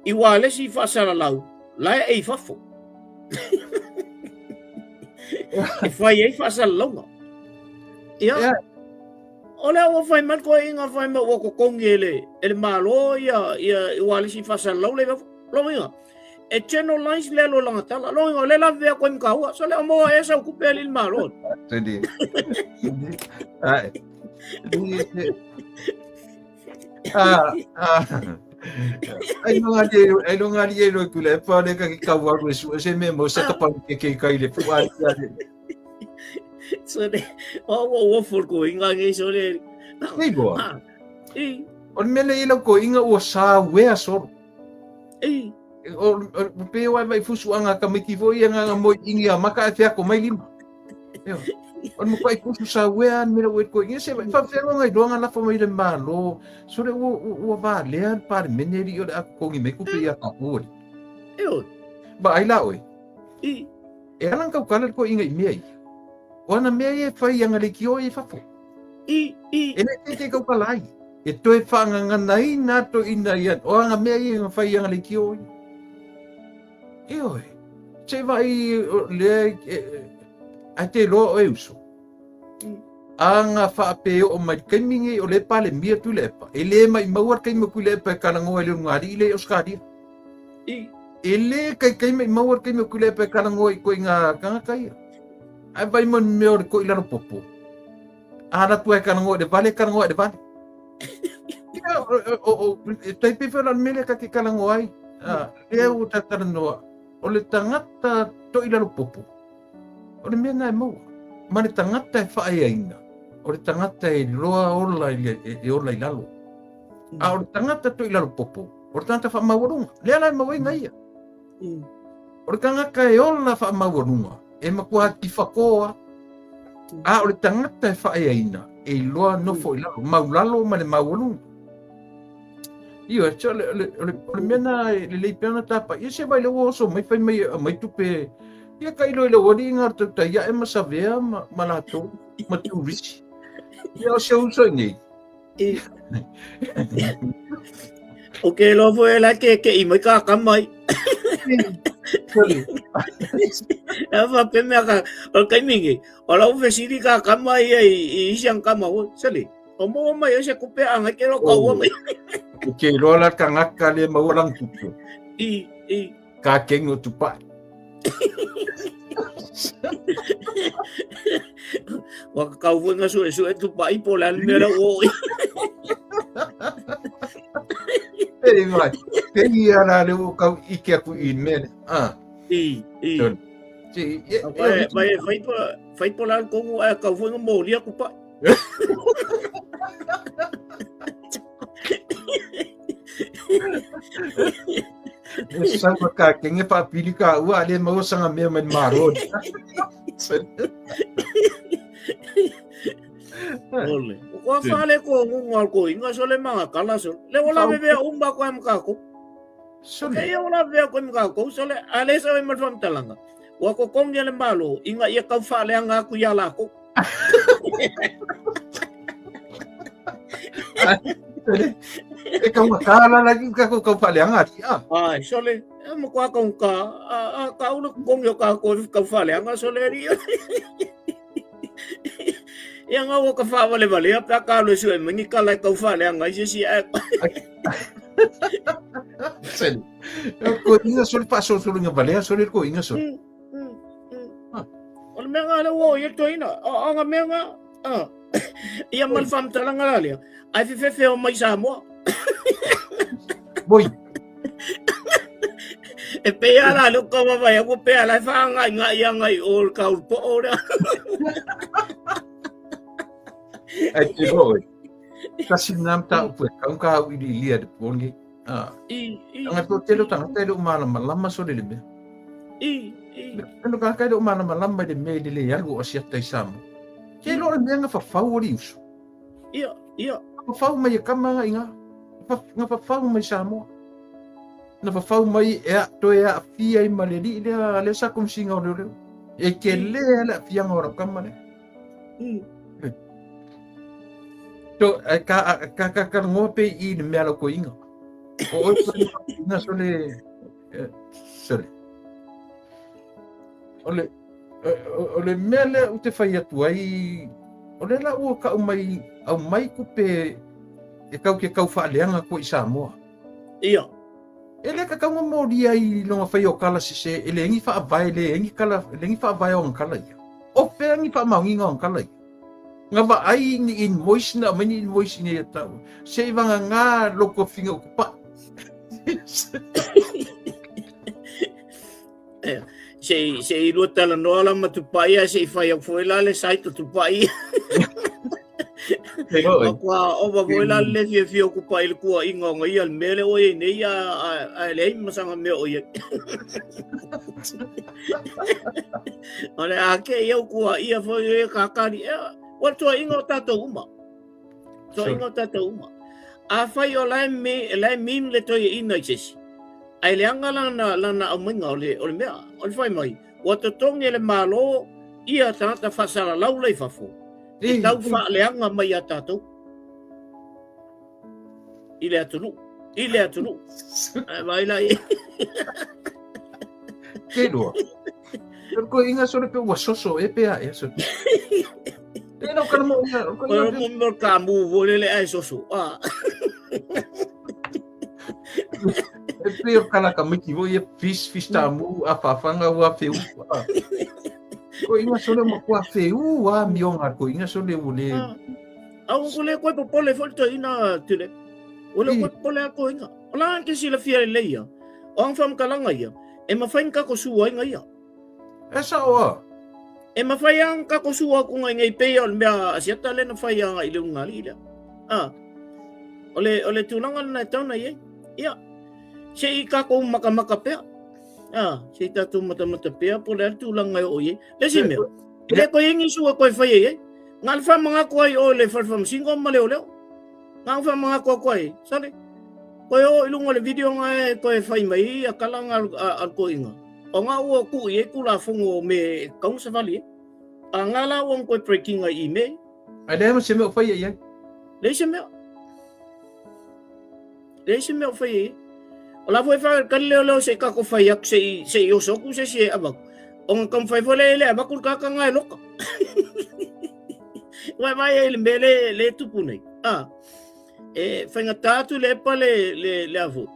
i ualesi faasalalau la e i fafo. E fai ai faasalalauga. Ia, yeah. O lea ua fai mai le toeaina fai mai ua totogi e le, e le Malo ia, ia ualesi faasalalau la i fafo. Lona uiga, e generalize le alu o lana tala. Lona uiga, o lea lavevea atu ai ma taua. So lea o maua ea sau tupe alii le Malo. Tini. Ai. Ah, ah. Ai no ngā li ai no ngā li e roi kula e pā le ka ki kau aru e su e se me mo se ka pau ke ke kai le fu ai ai. So le o o o fol ko inga ngi so le. Nei goa. I. O le mele i lau ko inga ua sa wea soro. I. O o pe o ai vai fusu anga ka miki fo ia nganga moi ingi a maka e whiako mai lima. Io. O le makuai fusu sa wea an mera ue ko inga se vai whawhero ngai roanga lafo mai le malo. So le ua ua vā lea le pare mene ri o le aku kongi me kupe ia ka oi. Io. Ba ai la oi. I. E ala kau kala ko inga i mea ia. O ana mea ia e whai anga le ki o i fafo. I, i. E le te te kau kala ai. E toe whaangangana i nā to ina ia. O anga mea ia nga whai anga le ki o i. E oe. Se vai le e, ai te loa o e uso. Anga whaape o mai kaimi ngi o le pale mia tu le epa. E le mai maua kaimi ku le epa e kalangoa i le ngari i le Australia. I. E le kai kai mai maua kaimi ku le epa e kalangoa i koe ngā kangaka ia. Ai vai mo mea o le koi lalo popo. A ratu ai kalangoa i le vale, kalangoa i le vale. Ia, o, o, o, e tai pewhera le mele ka ke kalangoa ai. Lea ua tatara noa. O le tagata toilalo popo, o le mea na e maua. Ma le tagata e faaeaina, o le tagata e loa ola i le, e, e ola i lalo. A o le tagata toilalo popo, o le tagata faamaualuga. Lea la e maua ai ia. O le tagata e ola faamaualuga, e matua tifakoa. A o le tagata e faaeaina, e iloa nofo i lalo, maulalo ma le maualuga. Ioe, o le, o le, o le, o le mea na e lelei pea ona tapa. Ia se vai le ua oso mai fai mai mai tupe. Ia ka ilo i le wali ngā tau tai e ma savea ma, ma latou, ma turisi. Ia o se uso i nei. O ke loa foi e la ke ke i mai ka ka mai. E fa pe mea ka o kai mingi. O la u fesili ka ka mai i i siang ka mau. Sali. O mo mai e se kupe anga ke lo kaua mai. O ke loa la kangaka le maua lang tupe. I, i. Ka kengo tupai. Wa ka kau foi nga sue sue tupai po la mea la o. Ei mai. Te ia la le o kau ike aku i mele. Ah. I, i. Si, e, vai, vai, vai po la kongu a kau foi nga moli aku pa. E sau ka kenge whaapili ka ua le maua sanga mea mai maro. Ole. O koa whale ko ngunga ko inga sole manga kala sole. Le ola bebe umba ko am ka ko. Sole. Ke ola bebe ko am ka ko sole ale sa me talanga. Ua kokogi e le Malo ina ia tau faaleaga aku iā lākou. E kau ka la la ka ko kau faaleaga ali a. Ai, sole, e makuā kau ka, a, a, ka ula kokogi o kākou e kau faaleaga sole ali. Ia ngā ua ka whāwalewale a pea ka alu e sue mai ni kala e kau faaleaga i se si e. Sele. Ko inga sole faasolosologa valea sole ko inga sole. O le mea ngā le ua o ia toina. O o ngā mea ngā. Ia ma le faamatalaga la lea. Ai fefefe o mai Samoa. Moi. E pei ala le ka wawai aku pe ala e whaangai ngā ia ngai o le kauru po o rea. Ai te hoi. Kasi nā mta upu e kau ka au ili ilia te pōngi. Ah. I, i. Anga tō telo tangata e le umalama lama sole le mea. I, i. Eno ka kai le umalama lama i le mea i le le alu o asiata i Samoa. Ke lo le mea nga whawhau o li uso. Ia, ia. Whawhau mai e kama nga inga. Nga whawhau mai Samoa. Na whawhau mai e a toe a fia i ma le li lea le sa kumsinga o leo leo. E ke le le fianga o rau kama le. To, e ka, ka, ka, ka ngoa pe i le mea lau koinga. O oi koe inga sole, sole. O le, o le mea lea u te whai atu ai, o le la ua kau mai, au mai kupe e kau ke kau whaaleanga koe i Samoa. Ia. E le ka kaunga mōria i longa whai o kala sese, e le engi whaavae, le engi kala, le engi whaavae o kala ia. O whea ngi whaamaungi ngā kala ia. Ngā wa ai ni invoice na, mai ni invoice ni e tau. Se i wanga ngā loko whinga o kupa. Se se i lua tala noa la ma tupai a se i whai au foi la le site o tupai. Ma kua ova foi la le fia fia o kupai le kua inga o ngai al mele o ia nei a a le ai masanga mea o ia. O le a ke ia kua ia foi e kakari. Ua tua inga o tātou uma. Tua inga o tātou uma. A whai o lae me, lae mim le toi e ina i sesi. Ai le anga lana, lana au mainga o le, o le mea, o le whai mai. Ua totongi e le malo ia tangata whasalalau lei fafo. E tau whaaleanga mai a tātou. I le atunuu. I le atunuu. Ai vai la i. Ke roa. Ko inga sore pe ua soso e pe a e so. E no kana mo inga. Ko mo mo ka mu vo le le ai soso. Ah. E pe o kala ka miki vo ia fis fis ta mu a whawhanga ua fe u. Ko inga sore mo kua fe u a mionga ko inga sore u le. Au ko le koe popole fo to ina tule. O le koe popole a ko inga. O la ke sila fia le ia. O ang fam kalanga ia. E mafai ona tatou sua ai ia. E sao a. E mafai lava ona tatou sua atu ngai nei pei o le mea a Asiata lea na fai agai i le ulugalii lea. A. O le, o le tulaga lena e tatau ona i ai. Ia, se i tatou matamata pea. A, se i tatou matamata pea po o le a le tulaga e oo i ai. Le isi mea, e le toe i ai ni sua e toe fai ai ai. Na o le faamanatu ai o le fale faamasino ma leoleo. Na o faamanatu atu ai, sale, toe oo i luga o le video na e toe fai mai ai ia tala na a le toeaina. O na ua tuu i ai Tulafono o mea e tatau ona savali ai. A na la ua na toe break ina i mea ia. Ae leai ma se mea o faia i ai. Leai se mea. Leai se mea o faia i ai. O la foi whakatali leo leo se i kako whai atu, se i, se i oso atu se si e avatu. O nga taumafai foi lea e le avatu le tagata nga e loka. Wai vai ai le mea le, le tupu nei. Ah, e whaingatā atu le epa le, le, le afu.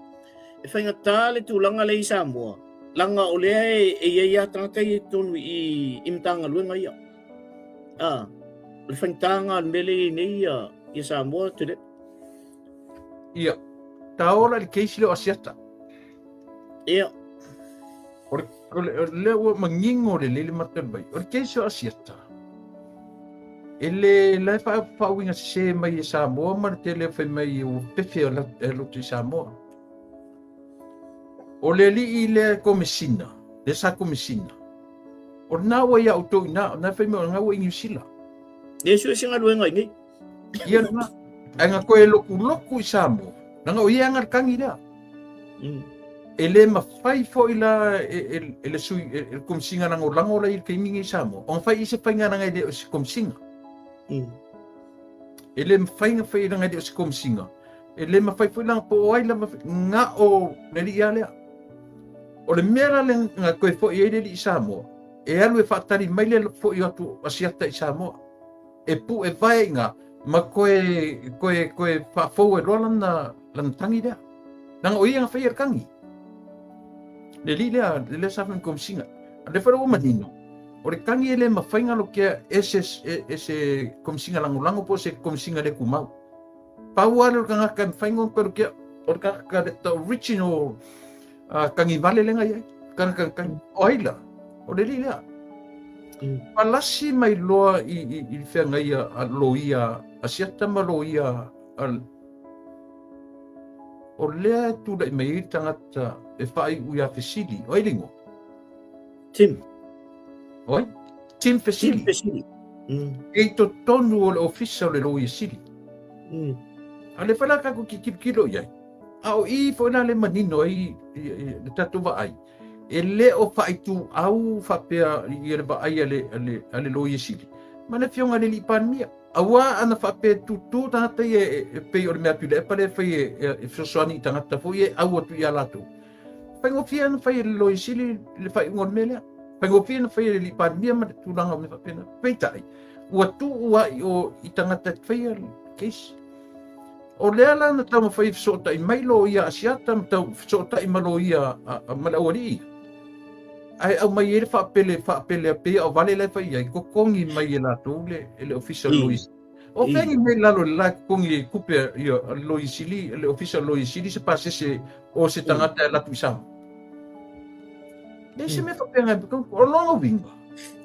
E whaingatā le tulaga le i Samoa. Langa o lea e, e ia ia tangata i tonu i, i Matagaluega ia. Ah, o le whaingatā ngā le mea le i nei ia, ia Samoa te le. Ia, ta ola i le case lea o Asiata. Ia. O le, o le, o le ua mangingo lelei le mata o le vai. O le case o Asiata, e le la e faauiga sese mai e Samoa ma le tele o fai mai ua pefe o e loto i Samoa. O le alii lea e komesina, lea sa komesina, o lena ua ia outou i ina, o lena e fai mai o lena ua i Niu Sila. E sue se galuega i nei. Ia lena, ae nga koe lokuloku i Samoa, leaga o ia e aga le kagi lea. E le mafai foi la e, e, e le sui, e, e le komisiga lagolago la i le taimi nei i Samoa, ona fai i se faiga leaga e le o se komisiga. E le mafai ona fai leaga e le o se komisiga. E le mafai foi leaga po o ai lava na o le alii lava lea. O le mea la lea na toe foi ai le alii i Samoa, e alu e faatali mai le foi atu o Asiata i Samoa. E pue vae i ina ma koe, koe, koe faafou ai loa lana, lana tagi lea. Leaga o ia na faia le tagi. Le alii lea, le lea sa fai ma komisiga. A lea foi la ua manino, o le tagi e le mafai ona lotea e se, e, e se komisiga lagolago po o se komisiga le tumau. Pau lava lea o le tagata e mafai ona koe lotea, o le tagata the original tagi vale lea na i ai. Tagata na tagi. O ai la? O le alii lea. Palasi mai loa i, i, i le feagaia a loia a Asiata ma loia a O lea e tulai mai ai le tagata e faaiu ia Fesili. O ai le igoa? Tim. O ai? Tim Fesili. Tim Fesili. E i totonu o le ofisa o le Loia Sili. A lea foi la tatou te tilotilo i ai, a o i foi la le manino ai le tatou vaai, e le o faaituau faapea i le vaai a le, a le, a le Loia Sili ma le Afioga i le Alii Palemia. Aua ana faapea e tutū tagata ia e pei o le mea Tuilaepa lea e fai e fesoasoani i tagata foi ia e au atu ia latou. Faigofie ona fai e le Loia Sili le faaiuga o le mea lea. Faigofie ona fai e le Alii Palemia ma le tulaga o mea faapena. Peitai, ua tuu lava i o i tagata e faia le case. O lea la na taumafai e fesootai mai loia Asiata ma tau fesootai ma loia ma le aualii ia. Ae aumai ai le faapele, faapele a pei a o vale la e fai i ai, totogi mai e latou le, e le ofisa o le Loia Sili. O fea ni mea i lalo i le la e totogi e tupe a le Loia Sili, le ofisa o le Loia Sili se pasese o se tagata e alu atu i Samoa. Leai se mea faapena, o lona uiga,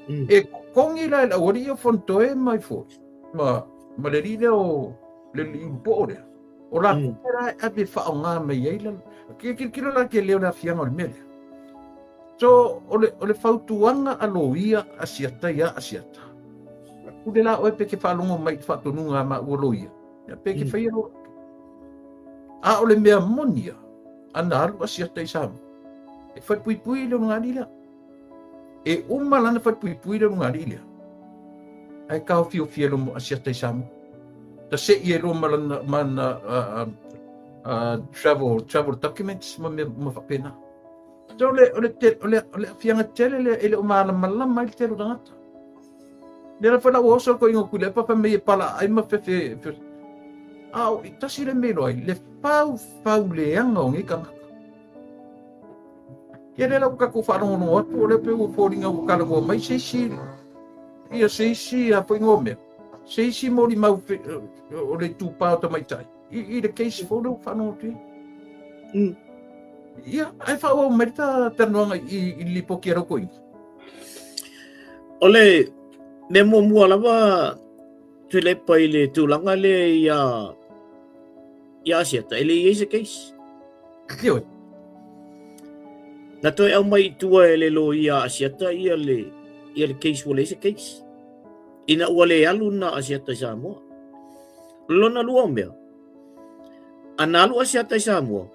e totogi la e le aualii o Fonotoe mai foi, ma, ma le alii lea o le alii ulupoo lea. O la tupe la e ave e faaaoga mai ai la, tilotilo la ke leo le aafiaga o le mea lea. So, o le, o le fautuaga a loia Asiata iā Asiata, pule la oe pe ke faalogo mai i le faatonuga a maua loia, ia pe ke faia loa. A o le mea moni ia, ana alu Asiata i Samoa, e falepuipui le ulugalii lea. E uma lana falepuipui le ulugalii lea, ae taofiofia e lomo Asiata i Samoa. Ta se'i ai loa ma lana, ma lana travel, travel documents ma mea uma faapena. So o le, o le, o le, o le aafiaga tele lea e le o malamalama ai le tele o tagata. Lea la foi la ua oso le toeaina o Tuilaepa fai mai e pala ai ma fefe, fefe. A o i tasi le mea iloa ai, le faufau leaga o nei tagata. Ia lea la ua tatou faalogologo atu, o lea pei ua foliga ua talanoa mai se isi, ia se isi a foi ngoa mea, se isi molimau o le itupa o tamaitai, i le case fou lea ua faalogo atu ai. Ia, ae faaauau mai le ta talanoaga i le lipoti a lau toeaina. O le mea muamua lava Tuilaepa i le tulaga lea ia ia Asiata, e le i ai se case. Ioe. Na toe aumai i tua e le loia a Asiata ia le, ia le case ua leai se case. Ina ua le alu na Asiata i Samoa. O le lona lua o mea, a na alu Asiata i Samoa,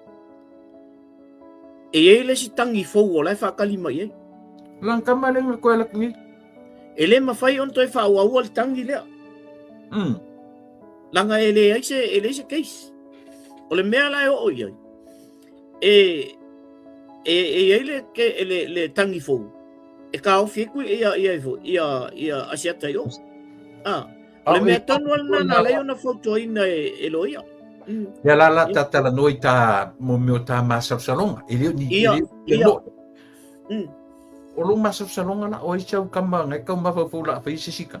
e i ai le isi tagi fou o la e faatali mai i ai. Lang kama le nga koe lak ni. E le mafai ona toe faaauaua le tagi lea. Leaga e leai se, e leai se case. O le mea la e oo i ai, e, e, e i ai le, ke, le, le tagi fou, e taofi ai kui, ia, ia, ia, ia Asiata i o. Ah, o le mea tonu lena na ala ai ona fautuaina e, e loia. Ia la la ta talanoa i ta mo mea o ta masalosaloga. E le o ni, e le o ni. O lou masalosaloga la, o ai sau kama ngai kau mafaufau la fai se sika.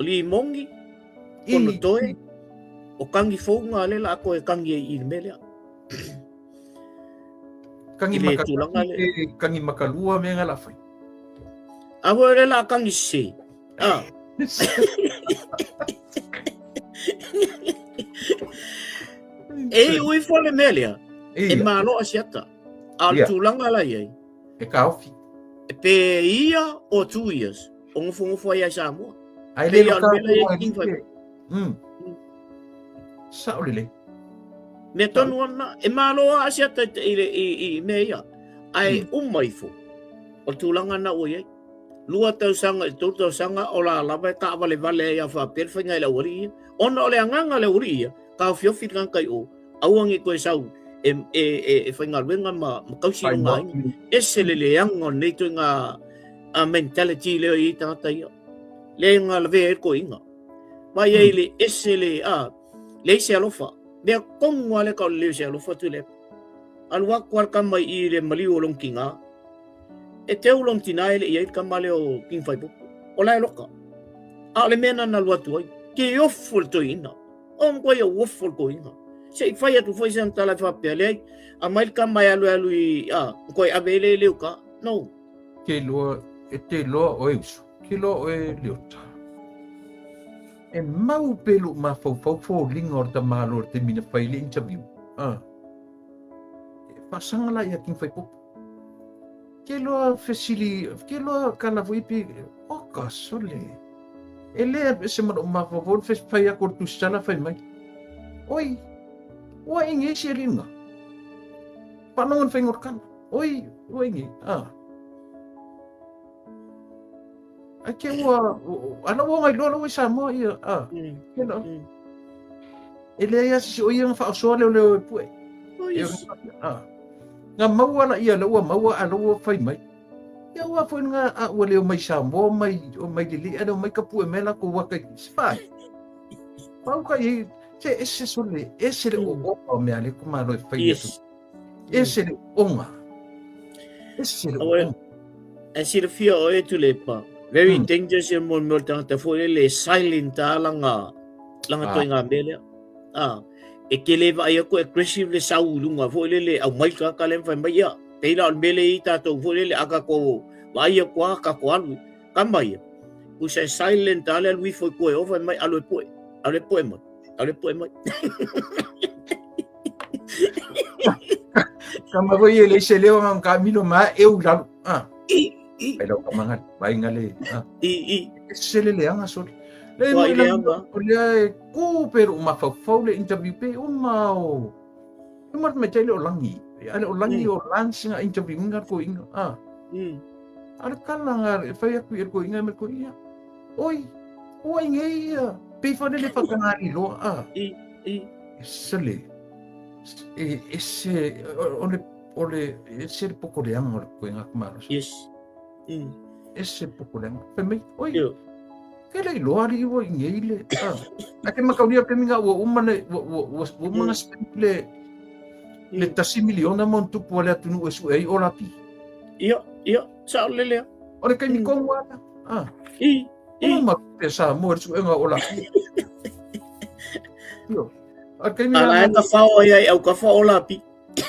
O li mongi, kono toe, o kangi fou ngā le la koe kangi e i le mea lea. Kangi maka, kangi makalua me ngā la fai. A hoi le la kangi se. Ah. E ui fo le mea lea, e malo Asiata. A o le tulaga la i ai. E kaofi. E pe ia o 2 years, o ngofo ai ai Samoa. Ai le lo ka Sao lelei. Mea tonu ana, e malo a Asiata i, i, i, i mea ia. Ai uma ifo, o le tulaga na ua i ai. 2 tausaga i 3 tausaga o la lava e taavalevale ai a faapea le faiga i le aualii ia. Ona o le agaga o le aualii ia, taofiofi le tagata i o, aua ne i toe sau e, e, e, e faigaluega ma, ma tausi i lona aiga. Ese le leaga o lenei ituaiga a mentality lea i tagata ia. Lea na lavea ai le toeaina. Mai ai le ese le, a, leai se alofa. Mea tonu lava lea tau o le leai o se alofa Tuilaepa. Alu atu lava le tama i i le maliu o lona tina. E teu lona tina e le i ai le tama lea o King Faipopo. O la e loka. A o le mea na na alu atu ai, ke ofo le toeaina. O matua ia ofo le toeaina. Se i fai atu foi sana tala e faapea, leai, aumai le tama e alu e alu i, a, toe ave ai le i uka. No. Ke iloa, e te iloa oe uso, ke iloa oe Leota. E mau pea lou mafaufau foliga o le tamaloa i le taimi na fai le interview. Ah. E faasaga la ia King Faipopo. Ke iloa fesili, ke iloa kala foi pe, oka sole. E le se mana o mafaufau le fai aku o le tusitala fai mai. Oi, ua inge isi alinga. Whanonga na whainga o kala. Oi, ua inge. Ah. Ai ke ua, ana ua ngai loa lau i Samoa ia. Ah. Ke loa. E leai a sisi o ia nga whaosoa leo leo e pue. Oh, yes. Ah. Nga maua la ia lau ua maua a lau ua whai mai. Ia ua foi nga a ua leo mai Samoa mai o mai lili a leo mai ka pue me la ko waka i sifai. Pau ka i se ese sole ese le o o mea le kumalo e whai atu. Ese le onga. Ese le onga. E silafia oe Tuilaepa, very dangerous ia mo le mea o le tagata foi lele e silent a langa, langa ah. toiga mea lea. Ah, e te le vaai atu aggressive le sau i lunga foi lele aumai le tagata lea ma fai mai ia. Pei la o le mea lea i tatou foi lele a tatou vaai atu a tatou alu. Kama ia. Pusa e silent a le alu ifo i tua e o fai mai alu e pue. Alu e pue mai. Alu e pue mai. Kama foi e leai se leo nga ka milo ma e u lalo. Ah. I, i. Ai lau kama ngali, vai ngale. Ah. I, i. Se le leanga sole. Le Wai leanga. O lea e ku pe ro mafaufau le interview pe o ma o. E mar me le o langi. Ale o langi o lance nga interview nga ko inga. Ah. Ale kala nga e fai aku i ko inga me ko ia. Oi, oi nge ia. Pe fa le whakangari loa. Ah. I, i. Sele. E, e se, o le, o le, e se le pokoleanga o le koenga kumalo. Yes. E se pokoleanga. Fai mai, oi, ke le iloa ali ua i ngei le. Ah. A ke makaunia ke minga ua uma le, ua, ua, ua, ua uma nga spend le, le 1 miliona mo tupu ale atunu e su ei o lapi. Ia, ia, sao le lea. O le kaimi kongu ala. Ah. I, i. Uma te sa mo le suenga o lapi. Io. A taimi A la e ka fao ai ai au ka fao la pi.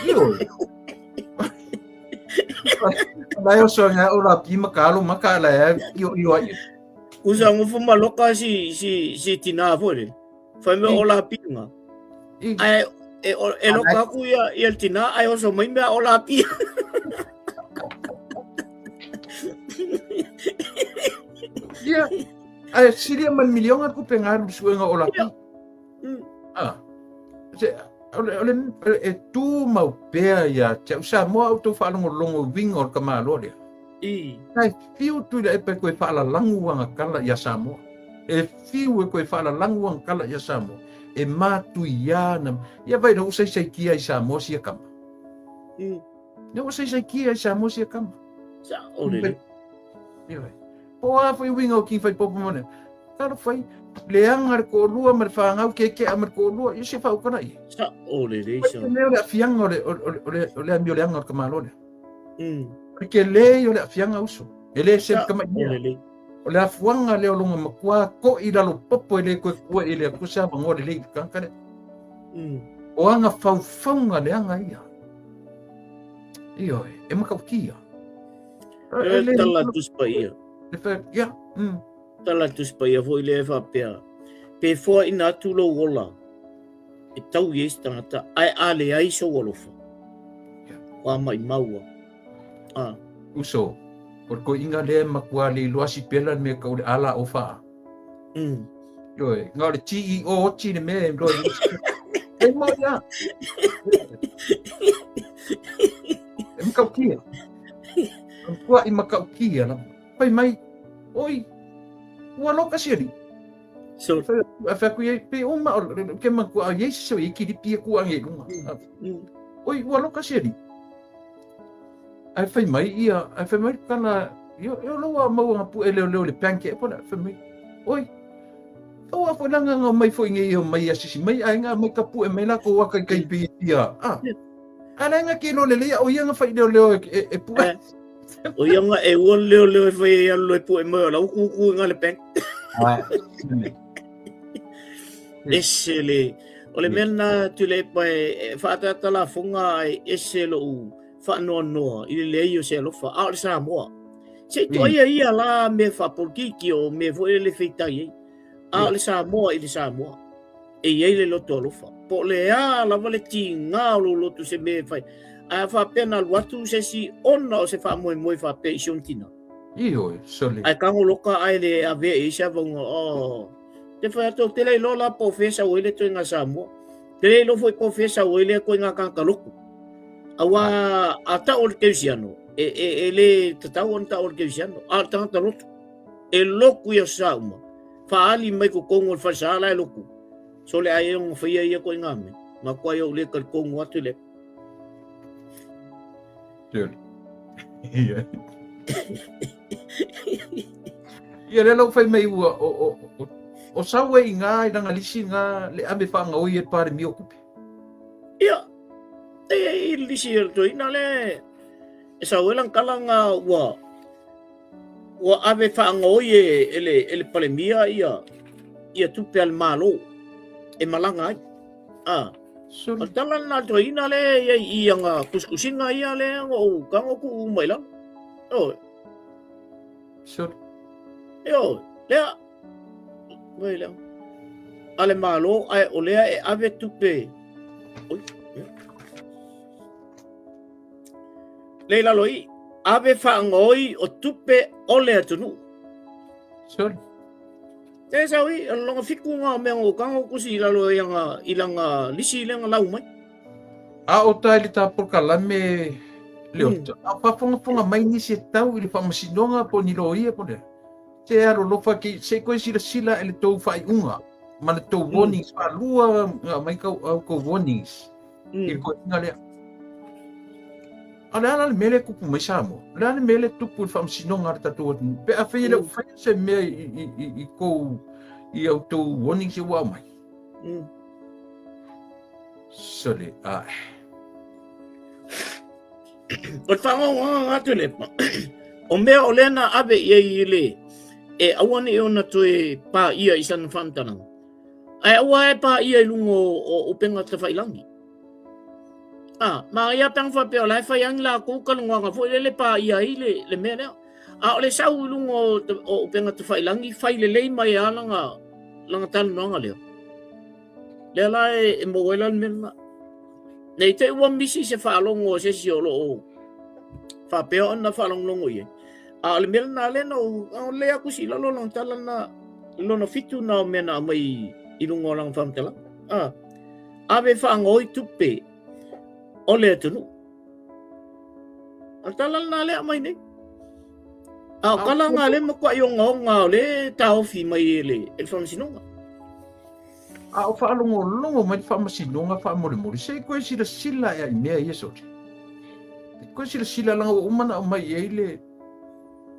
Io. La yo so nga o la pi ma ka lo ma ka la e io io ai. Usa ngofo maloka si si si tina foi le. Fai me o la pi nga. Ai e e loka aku ia ia le tina ai oso mai mea o la pi. Ia. Ai silia ma le miliona tupe nga alu suega o la pi. Ah. Se o le, o le, e tumau pea ia te au Samoa au tau faalogologo i uiga o le tamaloa lea. I. Ae fiu Tuilaepa e toe faalalagu aga tala ia Samoa. E fiu e toe faalalagu aga tala ia Samoa. E matuia na ia vai ua saisaitia i Samoa sia kama. Ia ua saisaitia i Samoa sia kama. Sa o le. Ia vai. Po a foi uiga o ki fai popo mone. Talofa i, leaga le toalua ma le fanau, keke'a ma le toalua, ia se faautala ia. Sa o le lei sa. O le aafiaga o le, o le, o le, o le amioleaga o le tamāloa lea. O le telē ia o le aafiaga uso. E le se Sa o le lei. O le afuaga lea o lona matua to'i i lalo popo e le toe kua i le Atua se avanoa lelei i le tagata lea. O aga faufauga leaga ia. Ioe, e matautia. E le tala Tusi Paia. Ia. Tala Tusi Paia foi lea e faapea, pe foaina atu lou ola e tau i ai se tagata, ae a leai sou alofa, ua maimau lava. Ah. Uso, o le toeaina lea e matua le iloa sipela le mea tau le ala o faa. Ioe, na o le TEO oti le mea e iloa i E mo ia. E makautia. E matua i makautia lava. Fai mai, oi, ua loka si alii. So, A fai atu i ai, pe o ma, ke matua, ai se i kiripi e kua nge lunga. Oi, ua loka si alii. Ai fai mai ia, ai fai mai kana, io, io lo a mau anga pu e leo leo le panke e pona, fai mai, oi, o a foi langa nga mai foi nge ia mai asisi mai, ai nga mai ka pu e mai la ko waka i kai pi ia. Ah, a la nga ke lo le lea, o ia nga fai leo leo e, e pu. Eh. O ia nga e ua leo leo e fai e alu e pu e mai o la uku uku nga le bank. Ah, Ese le, o le mea na Tuilaepa e whaatata la fonga ai ese lo u whaanoanoa i le leai o se alofa, a o le Samoa. Se i toa ia ia la me whapolokiki o me foi le feitai ai. A o le Samoa i le Samoa. E i ai le loto alofa. Po o le a lava le tiga o lou loto se mea e fai. Ae a faapea na alu atu se isi ona o se faamoemoe faapea i si ona tina. Ioe, sole. Ae tago loka ae le avea i ai se avauga, oh. Te whai atu, te le iloa la po o sau ai le toenga Samoa. Te le iloa foi po o sau ai le koinga kāka loku. Aua a tau o le keusiano, e, e, e le tatau ona tau o le keusiano, a o le tangata lotu. E loku ia sa uma. Whaali mai ko kongo le whalesa la e loku. So le ai onga whaia ia koe ngā me. Ngā koe au le kari kongo atu le. Tele. Ia. Ia le lau whai mai ua o, o, o, o sau e i ngā i ranga lisi ngā le ame whaanga oi e pare mi o kupe. Ia. E i lisi e toi na le e sau e lang kala ngā ua Ua ave faagaoi e, e, le, e le Palemia ia, ia tupe a le Malo e malaga ai. A, o le tala lena a le toeaina lea e i ai i aga kusikusiga ia lea na ou tago tuu uma i lalo. Ioe. Sure. Ioe, lea, vai lea. A le Malo, ae o lea e ave tupe. Oi, ia. Lea i lalo i, ave faagaoi o tupe o le atunuu. Sorry. Te sau i, o longa fiku ngā mea ngō kango kusi i lalo i anga, i langa lisi i lenga lau mai. A o tae le tā polokalame le ota. A faafogafoga mai nisi e tau i le faamasinoga po o ni loia po o le a. Se alolofa ke se i toe silasila i le tou faaiuga ma le tou warnings faalua nga aumai kau au tou warnings. I le toeaina lea. A o le a la le mea lea e tupu mai Samoa? O le a le mea lea e tupu i le faamasinoga a le tatou atunuu? Pe afai e le o faia se mea i, i, i, i kou, i a outou warnings ia ua aumai. Sole, ae. O le faagaogaoga atu le pa. O mea o lea na ave i ai i le e aua ne i ona toe pāia i sana faamatalaga. Ae aua e paia i luga o upega tafailangi. A, ma ia pe ana faapea o la e fai lava ni latou talanoaga foi lele e paia ai le, le mea lea. A o le sau i luga o, o upega tafailangi, fai lelei mai lava lana, lana talanoaga lea. Lea la e, e maua ai la le mea lena. Ne i te i ua misi se faalogo a se isi o lo o faapea ona faalogologo i ai. A o le mea lena lea na ou lei atu si lalo lana tala na lona fitu na o mea na aumai i luga o lana faamatalaga. A, ave faagaoi tupe o le atunuu. O le tala lena lea aumai nei. A o tala na lea matuai ogaoga o le taofi mai e le, e le faamasinoga. A o faalogologo mai le faamasinoga faamolemole, se i koe silasila ea i mea ia sole. Se i koe silasila leaga ua uma ona aumai i ai le,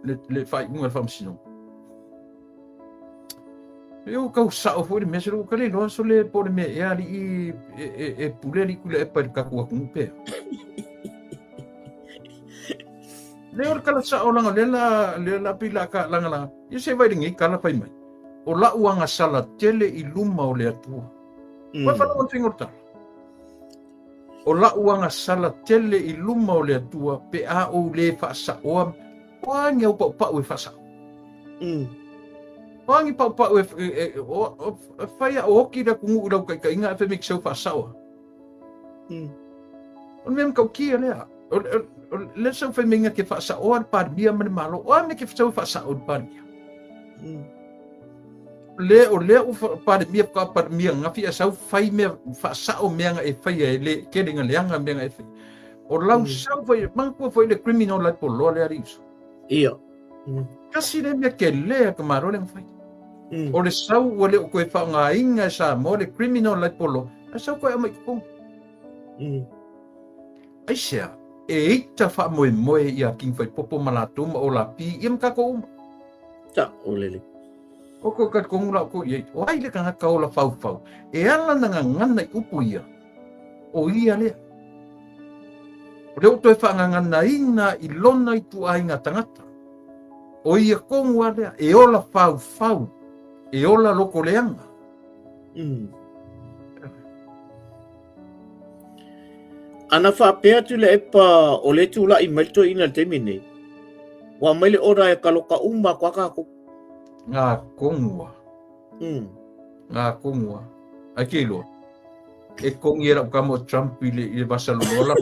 le, le faaiuga a le faamasinoga. E ua tau sao foi le mea sole, ua ka le iloa sole po o le mea ea alii e, e, e pule alii Tuilaepa i le tatou atunuu pea. Le o le tala sao leaga lea la, lea la pei la ka lagalaga. Ia se vai lenei tala fai mai. O la'u agasala tele i luma o le Atua. Ua faalogo i le faiga o le tala. O la'u agasala tele i luma o le Atua pe a ou lē faasaoa o a ni au paupau e faasao. O a ni paupau e, e, e, o, o, e fai a o oki le atunuu i lau taitaiga ae fai mai e te sau faasaoa. O le mea matautia lea. O, o, o le sau fai mai na te faasaoa le Palemia ma le Malo. O a mea ke sau faasao le Palemia? Le o lea ua Palemia ka Palemia ngafi a sau fai mea faasao mea nga e faia e le kele nga leaga mea nga e faia. O lau sau fai manatua foi le criminal lai poloa le ali uso. Ia. Kasi le mea ke lea ka malo le nga fai. O le sau ua le o koe faaaogaina e Samoa le criminal lai poloa, a sau koe aumai i totonu. Aisea, e ita faamoemoe ia King Faipopo ma latou ma Olapi ia ma tatou uma. Saolele. O ko talitonu la outou i ai, o ai le tagata ola faufau e ala na gagana i upu ia, o ia lea. O lea ua toe faagaganaina i lona ituaiga tagata. O ia tonu a lea, e ola faufau, e ola loko leaga. Ana faapea atu le epa o le tulai mai le toeaina i le taimi nei, ua aumai le order e kaloka uma atu a tatou. Ngā kongua. Ngā kongua. Ai ke iloa. E kongi e lau kama o Trump i le, i le vasa loloa la.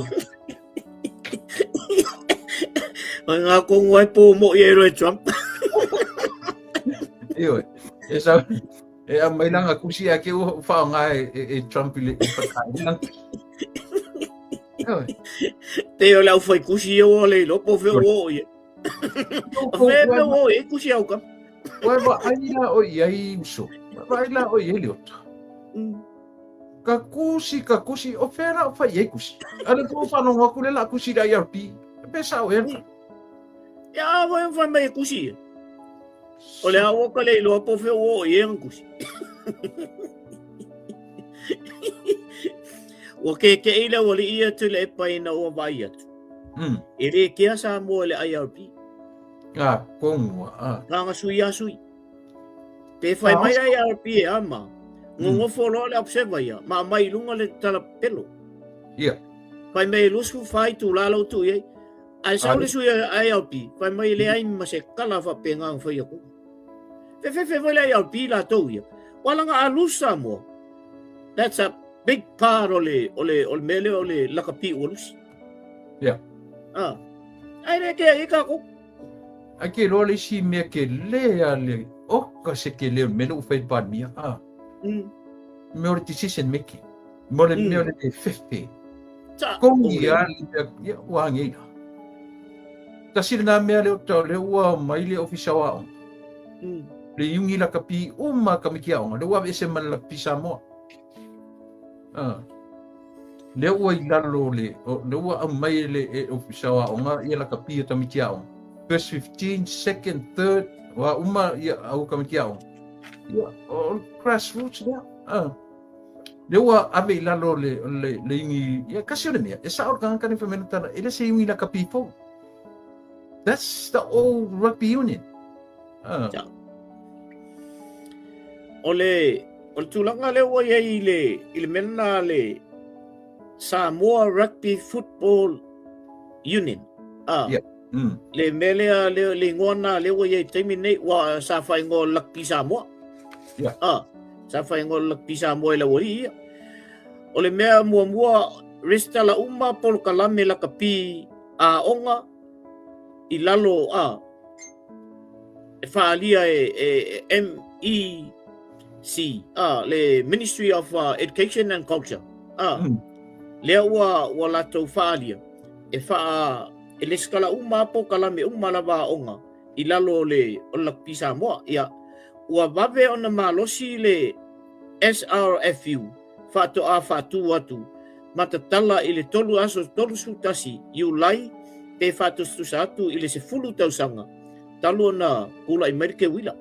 Ai ngā kongua e pō mo i e roe Trump. Ioe. E sa, e aumai lana kusi a ke ua whaonga e, e, e Trump i le i whakaina. Ioe. Te o le au whai kusi e o le iloa po fe o ia. A fe me o e kusi au ka. Ua vaai la o i ai uso. Ua vaai la o i ai le ota. Ka kusi, ka kusi, o fea la o fai ai kusi. A le kou whanongo aku le la kusi la IRP. Pe sao e ka. Ia a wai whai mai e kusi ia. O le au o ka le iloa po fe o i e ang kusi. Ua ke ke ila ua li ia tu le e pai na ua vai atu. E le kea Samoa i le IRP. Ngā kongua, a. Ngā sui a sui. Pe whai mai le IRP e a ma. Ngongofo loa le observer ia, ma mai i lunga le tala pelo. Ia. Whai mai e lusu whai tū la lau tū iai. Ai sau le sui a IRP, whai mai le ai ma se kala wha pe ngā whai aku. Fe fe fe whai le IRP la tau ia. Walanga a lusu Samoa. That's a big part o le, o le, o le mele o le lakapi ua lusi. Ia. Ah. Ai le ke ai ka ko. Ai ke loa le isi mea ke le a le oka se ke le mele u fai palemia. Ah. Mea o le decision making. Mea o le mea o le fefe. Kongi a le mea ia ua angei la. Tasi lena mea le o le ua mai le ofisa o aoga. Le iungi lakapi uma tamaiti aoga le ua aveese ma le lakapi Samoa. Ah. Lea ua i lalo le, lea ua aumai e le e Ofisa o Aoga ia lakapi o tamaiti aoga. First 15, second, third, ua uma ia au tamaiti aoga. Ia, o grassroots lea. Ah. Lea ua ave i lalo le, le, le iungi, ia kasi o le mea, e sao le tagata nei fai mai tala, e le se iungi lakapi fou. That's the old rugby union. Ah. O le, O le tulaga lea ua i ai i le, i le mea lena a le Samoa Rugby Football Union. Ah, Yeah. Le mea lea, le, le igoa na lea ua i ai i le taimi nei, ua sa faaigoa Rugby Samoa. Ah, sa faaigoa Rugby Samoa e le aualii ia. O le mea muamua, resitala uma polokalame lakapi aoga i lalo a e faaalia e, e, e MEC, a le Ministry of Education and Culture. A, lea ua, ua latou faaalia e faa e lesitala uma polokalame uma lava aoga i lalo o le o le Lakapi Samoa. Ia, ua vave ona malosi le SRFU faatoa faatu atu ma tatala i le 3 aso 31 Iulai pe faatusatusa atu i le 10 tausaga talu ona tulai mai le teuila.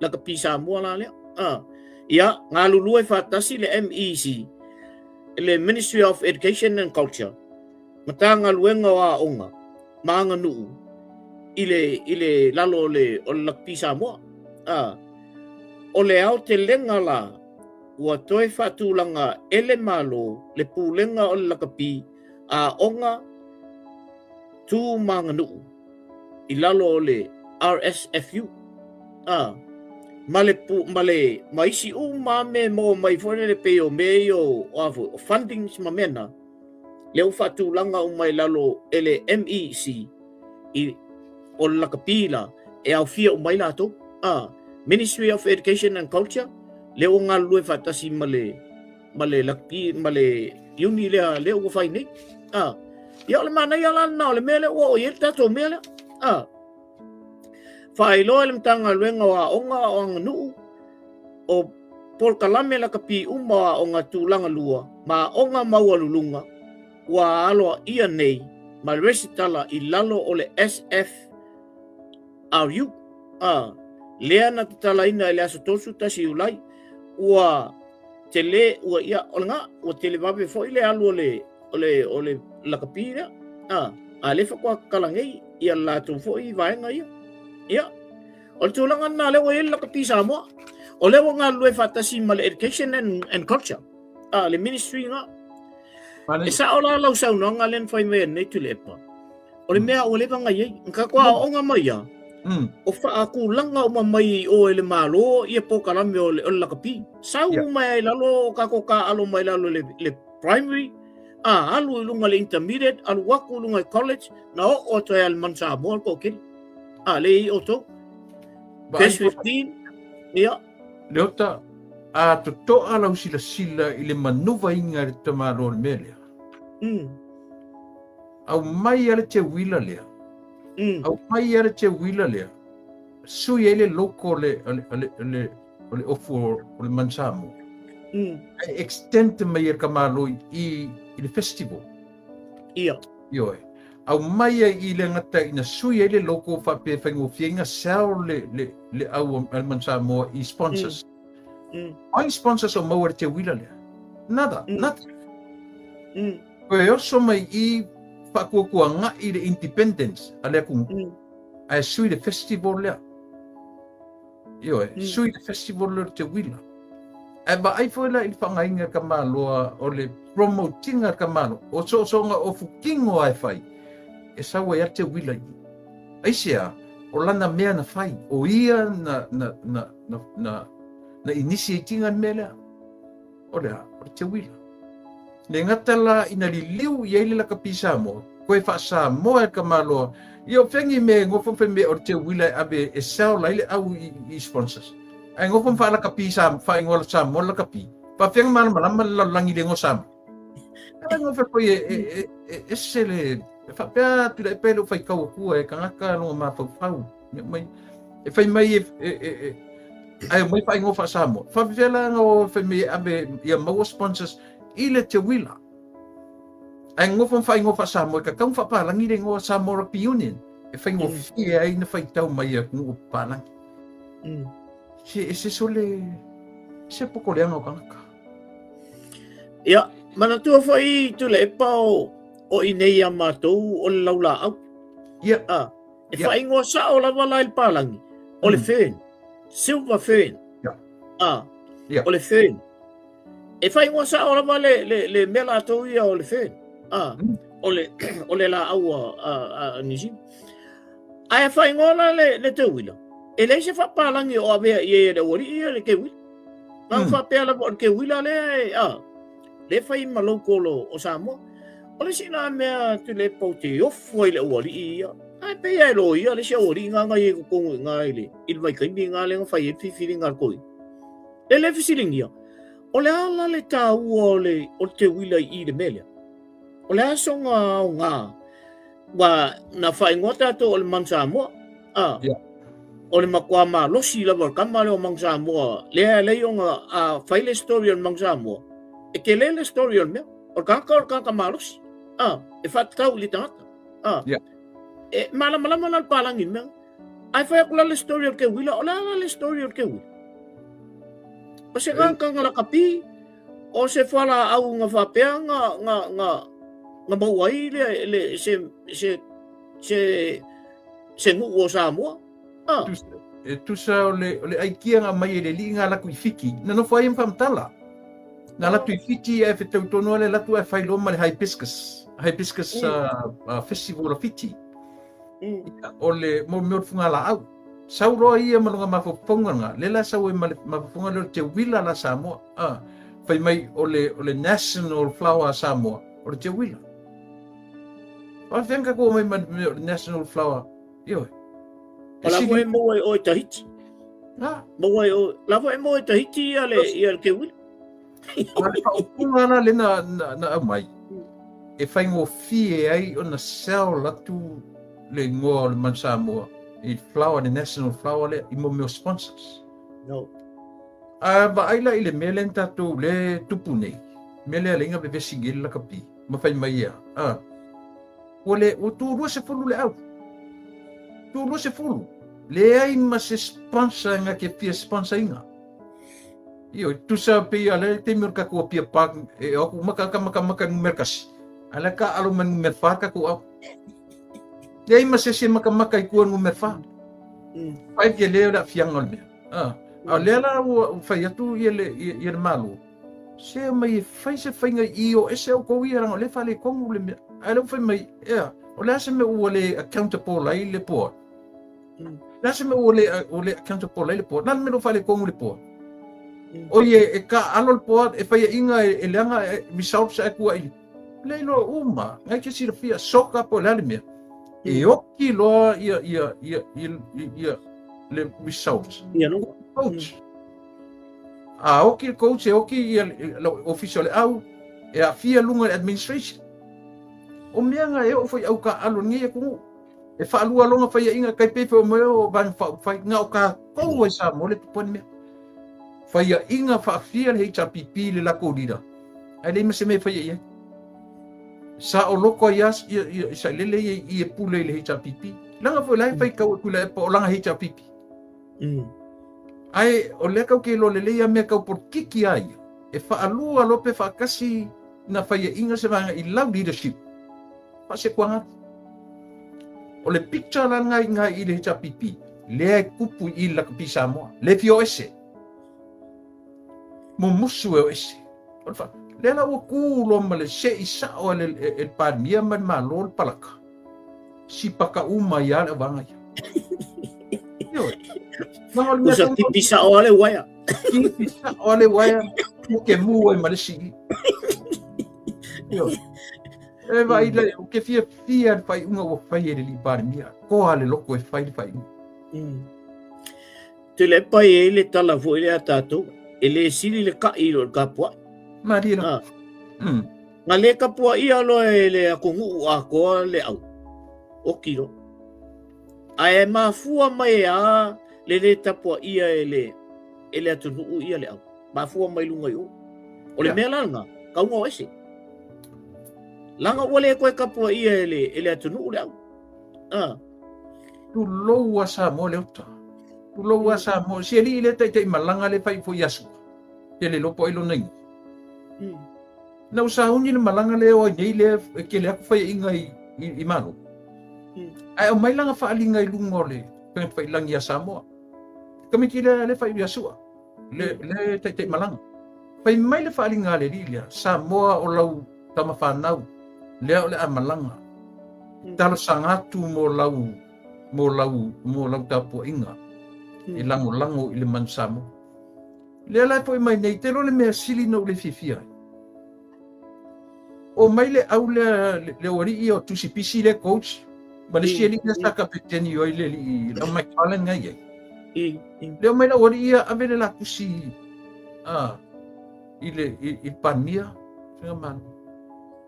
Lakapi Samoa la lea. Ah. Ia, galulue faatasi le MEC, le Ministry of Education and Culture, Matagaluega o Aoga ma Aganuu i le, i le lalo o le, o le Lakapi Samoa. Ah. O le aotelega la, ua toe faatulaga e le Malo le pulega o le lakapi aoga tu ma aganuu i lalo o le RSFU. A, ma le, ma le, ma isi uma mea e maua mai foi lele pei o mea ia o, o a foi, o fundings ma mea na, lea ua faatulaga uma i lalo e le MEC i, o le lakapi la, e aofia uma ai latou. A, Ministry of Education and Culture, lea ua galulue faatasi ma le, ma le lakapi, ma le uni lea, lea ua fai nei. A, ia o le manaia la lena o le mea lea ua oo i ai le tatou mea lea. A, faailoa e le Matagaluega o Aoga o Aganuu, o polokalame lakapi uma o aoga tulaga lua ma aoga maualuluga ua aloaia nei ma resitala i lalo o le SFRU, a, lea na tatalaina i le aso 31 Iulai, ua tele, ua, ia, o lena, ua televave foi le alu o le, o le, o le lakapi lea, a, a lea faatoa tatala nei ia latou foi vaega ia. Ia, o le tulaga lena lea ua i ai le lakapi Samoa. O lea ua galulue faatasi ma le Education and Culture, a, le ministry lena. E sao la lau saunoaga lea na fai mai nei Tuilaepa. O le mea ua leva ona i ai. Na tatou aooga mai ia, o faatulaga uma mai i o e le Malo ia polokalame o le, o le lakapi. Sau uma ai lalo o tatou taaalo mai lalo le, le primary, a alu i luga le intermediate, alu atu i luga i college, na oo atu ai le Manu Samoa le toatele. A, le i outou. Verse 15, ia. Leota, a totoa lau silasila i le manuvaina e le tamaloa o le mea lea. Aumai a le teuila lea. Aumai a le teuila lea. Sui ai le logo o le, o le, o le, o le, o le ofu o le Manu Samoa. Ae extend mai e le tamaloa i, i le festival. Ia. Ioe. Aumai ai i le gata ina sui ai le logo faapea e faigofie ai na sell le, le, le au a le Manu Samoa i sponsors. Ai sponsors o maua le teuila lea. Nada, nothing. Koe oso mai i whaakuakuanga'i le independence a le atunuu. Ae sui le festival lea. Ioe, sui le festival lea o le teuila. Ae vaai foi la i le faaaogaina e Kamaloa o le promote-ina e Kamaloa, o soosooga ofu kino lava e fai, e sau ai lava le teuila i i. Aisea, o lana mea na fai, o ia na, na, na, na, na, na initiate-ina le mea lea. O le a? O le teuila. Le gata la ina liliu i ai le lakapi Samoa, koe faa-Samoa e Kamaloa, ia o fengi me e gofo fe me o le teuila e ave e sell ai le au i, i sponsors. Ae gofo ma faalakapi sa faaigoa Samoa le lakapi. Faafeaga malamalama le lalolagi i le igoa Samoa. Ae gofo foi e, e, e, e ese le e faapea atu le pe le faitau atua e tagata longa mafaufau. Mai, e fai mai e, e, e, e ae mai faaigoa faa-Samoa. Faafefea la na o fai mai e ave ia maua sponsors i le teuila. Ae nofo ma faaigoa faa-Samoa e tatau ona faapalagi le igoa Samoa Rugby Union e faigofie ai na faitau mai e atunuu o papalagi. Se e se sole se pokoleaga o tagata. Ia, manatua foi Tuilaepa o o i nei ia matou o le laulaau. Ia. Ah, e faaigoa sao lava la i le palagi o le fern, silver fern. Ia. Ah. Yeah. O le fern. E faaigoa sao lava le, le, le mea latou ia o le fern. Ah, mm. O le, o le laau a, a, a New Zealand. Ae faaigoa la le, le teuila. E leai se faapalangi o avea i ai e le aualii ia le keuila. Na mm. faapea lava o le keuila lea e, a, le fai ma local o, o Samoa. O le isi la mea Tuilaepa ou te ofo ai i le aualii ia. Ae pei lava e loia le isi aualii nga na i ai i totonu i ina i le, i le vaitaimi ina lea na fai ai le filifiliga a le toeaina. E le fesiligia, o le a la le taua o le, o le teuila i i le mea lea? O le a sona aoga? Ua na faaigoa tatou o le Manu Samoa. A, Yeah. O le matua malosi lava o le tama lea o Manu Samoa, lea e alai ona a fai le story o le Manu Samoa, e tele le story o le mea. O le tagata o le tagata malosi. A, e faatatau i le tagata. A, Yeah. E malamalama la le palagi i le mea. Ae fai atu la le story o le keuila, o le a la le story o le keuila? O se gagana lakapi, o se fualaau na faapea na, na, na, na maua ai le, le, se, se, se, se nuu o Samoa. Ah. E tusa o le, o le aikia nga mai e le lii nga latu i Fiti. Na nofo ai ma whamtala. Na latu i Fiti e whetau tonu ale latu e whai ma le hibiscus. Hibiscus mm. Festival o Fiti. Mm. O le mo mea o le fugalaau. Sau loa ia ma lona mafaufauga lena, lea la sau ai ma le mafaufauga lea o le teuila la Samoa. Ah, fai mai o le, o le national flower a Samoa, o le teuila. Faafefea na tatou omai ma le mea o le national flower, ioe. O la foi e maua i o i Tahiti. Ah. Maua i o, la foi e maua i Tahiti ia le, ia le teuila. A le faaupuga la lea na, na, na aumai, e faigofie ai ona sell atu le igoa o le Manu Samoa i flower, le national flower lea, i mo mea o sponsors. No. A vaai la i le mea lea na tatou le tupu nei, mea lea lea na vevesi nei le lakapi, ma fai mai ia, a, ua le, ua tu 20 le au. Tu 20. Leai ma se sponsor nga ke fia sponsor inga. Ioe, tusa pei a le taimi o le kakou Apia Park, e o aku maka ka maka maka numera kasi. A le ka alo ma numera fa kakou au. Leai ma se isi e makamaka i kua numera fa. Fai ke lea o le aafiaga o le mea. Ah, a o lea la ua fai atu ia le, ia, ia le Malo, se omai e fai se faiga i o ese outou ia, leaga o lea e faaletonu le mea. Ae o lea ua fai mai, ea, o le a se mea ua le accountable ai le board? Mm. Le a se mea ua le, ua le accountable ai le board? Na le mea ua faaletonu le board. Mm. Oi e, e ka alo le board, e faiaʻiga e, e leaga e, results ae kua i. Le iloa uma, ngai ke silafia, soka po o le a le mea. E mm. oki loa ia, ia, ia, ia, ia, le results. Ia no. Coach. Mm. A oki le coach, e oki ia le ofisa o le au, e aafia luga le administration. O mea nga e oo foi au ka alo nei atunuu. E faalua lona faiaʻiga kai pei foi o mea o Vaega Faaupufai na o tatou ai Samoa le tupu ai le mea. Faiaʻiga faafia le HRPP i le latou leader ae leai ma se mea e faia i ai. Sao loko ai a ia ia Sailele ia i e pule i le HRPP. Leaga foi la e faitau e Tuilaepa o lana HRPP. Mm. Ae o lea kau ke iloa lelei a mea kau polokiki a ia. E faalua loa pe faatasi na faiaʻiga se vaega i lau leadership. Faasekuaga atu. O le picture la lena i ina i le HRPP, lea e kupu i i lakapi Samoa, le fia o ese. Mumusu e o ese. O le fa, lea la ua ku loa ma le seʻi sao a le, e, e le Palemia ma le Malo le palaka. Sipaka uma ai lava le auvaega ia. Ioe. Leaga o le mea Usa tonu- tipi sao a le uaea. Tipi sao a le uaea, mo ke mu ai ma le sii. Ioe. E vaai le, ou te fiafia i le faaiuga ua fai e le alii Palemia. Koa le loto e fai le faaiuga. Mm. Tuilaepa e i ai le tala foi lea a tatou, e le sili le kaʻi i lo le kapuaʻi. Malie la. Ah. Mm. Na le kapuaʻia loa e le atunuu atoa le au, oki loa. Ae e mafua mai e a le le tapuaʻia e le, e le atunuu ia le au. Mafua mai luga i o. O le Yeah. mea la lena, kauga o ese. Laga ua le toe tapuaʻia e le, e le atunuu le au. Ah. Tulou a Samoa le uta. Tulou a Samoa. Si alii le taitai malaga le fai foi ia Sua. Te le lopo ai lona igoa. Mm. Na ua sauni le malaga lea o ai nei lea e kele aku faiaʻiga i, i, i Malo. Mm. Ae aumai lana faaaliga i luga o le upega tafailagi ia Samoa. Tamaiti lea le fai ia Sua. Le, le taitai malaga. Fai mai le faaaliga a le alii lea, Samoa o lau tama fanau, lea o le a malaga. Talosaga atu mo lau, mo lau, mo lau tapuaiga e lagolago i le Manu Samoa. Lea la e foi mai nei, te iloa le mea sili na ou le fiafia ai. O mai le au lea, le aualii ia o Tusi Pisi lea coach, ma le isi alii lea sa kapeteni ai le alii, le Mike Allen nga i ai. Lea o mai le aualii ia ave le la tusi i le i le Palemia, Faigamalo.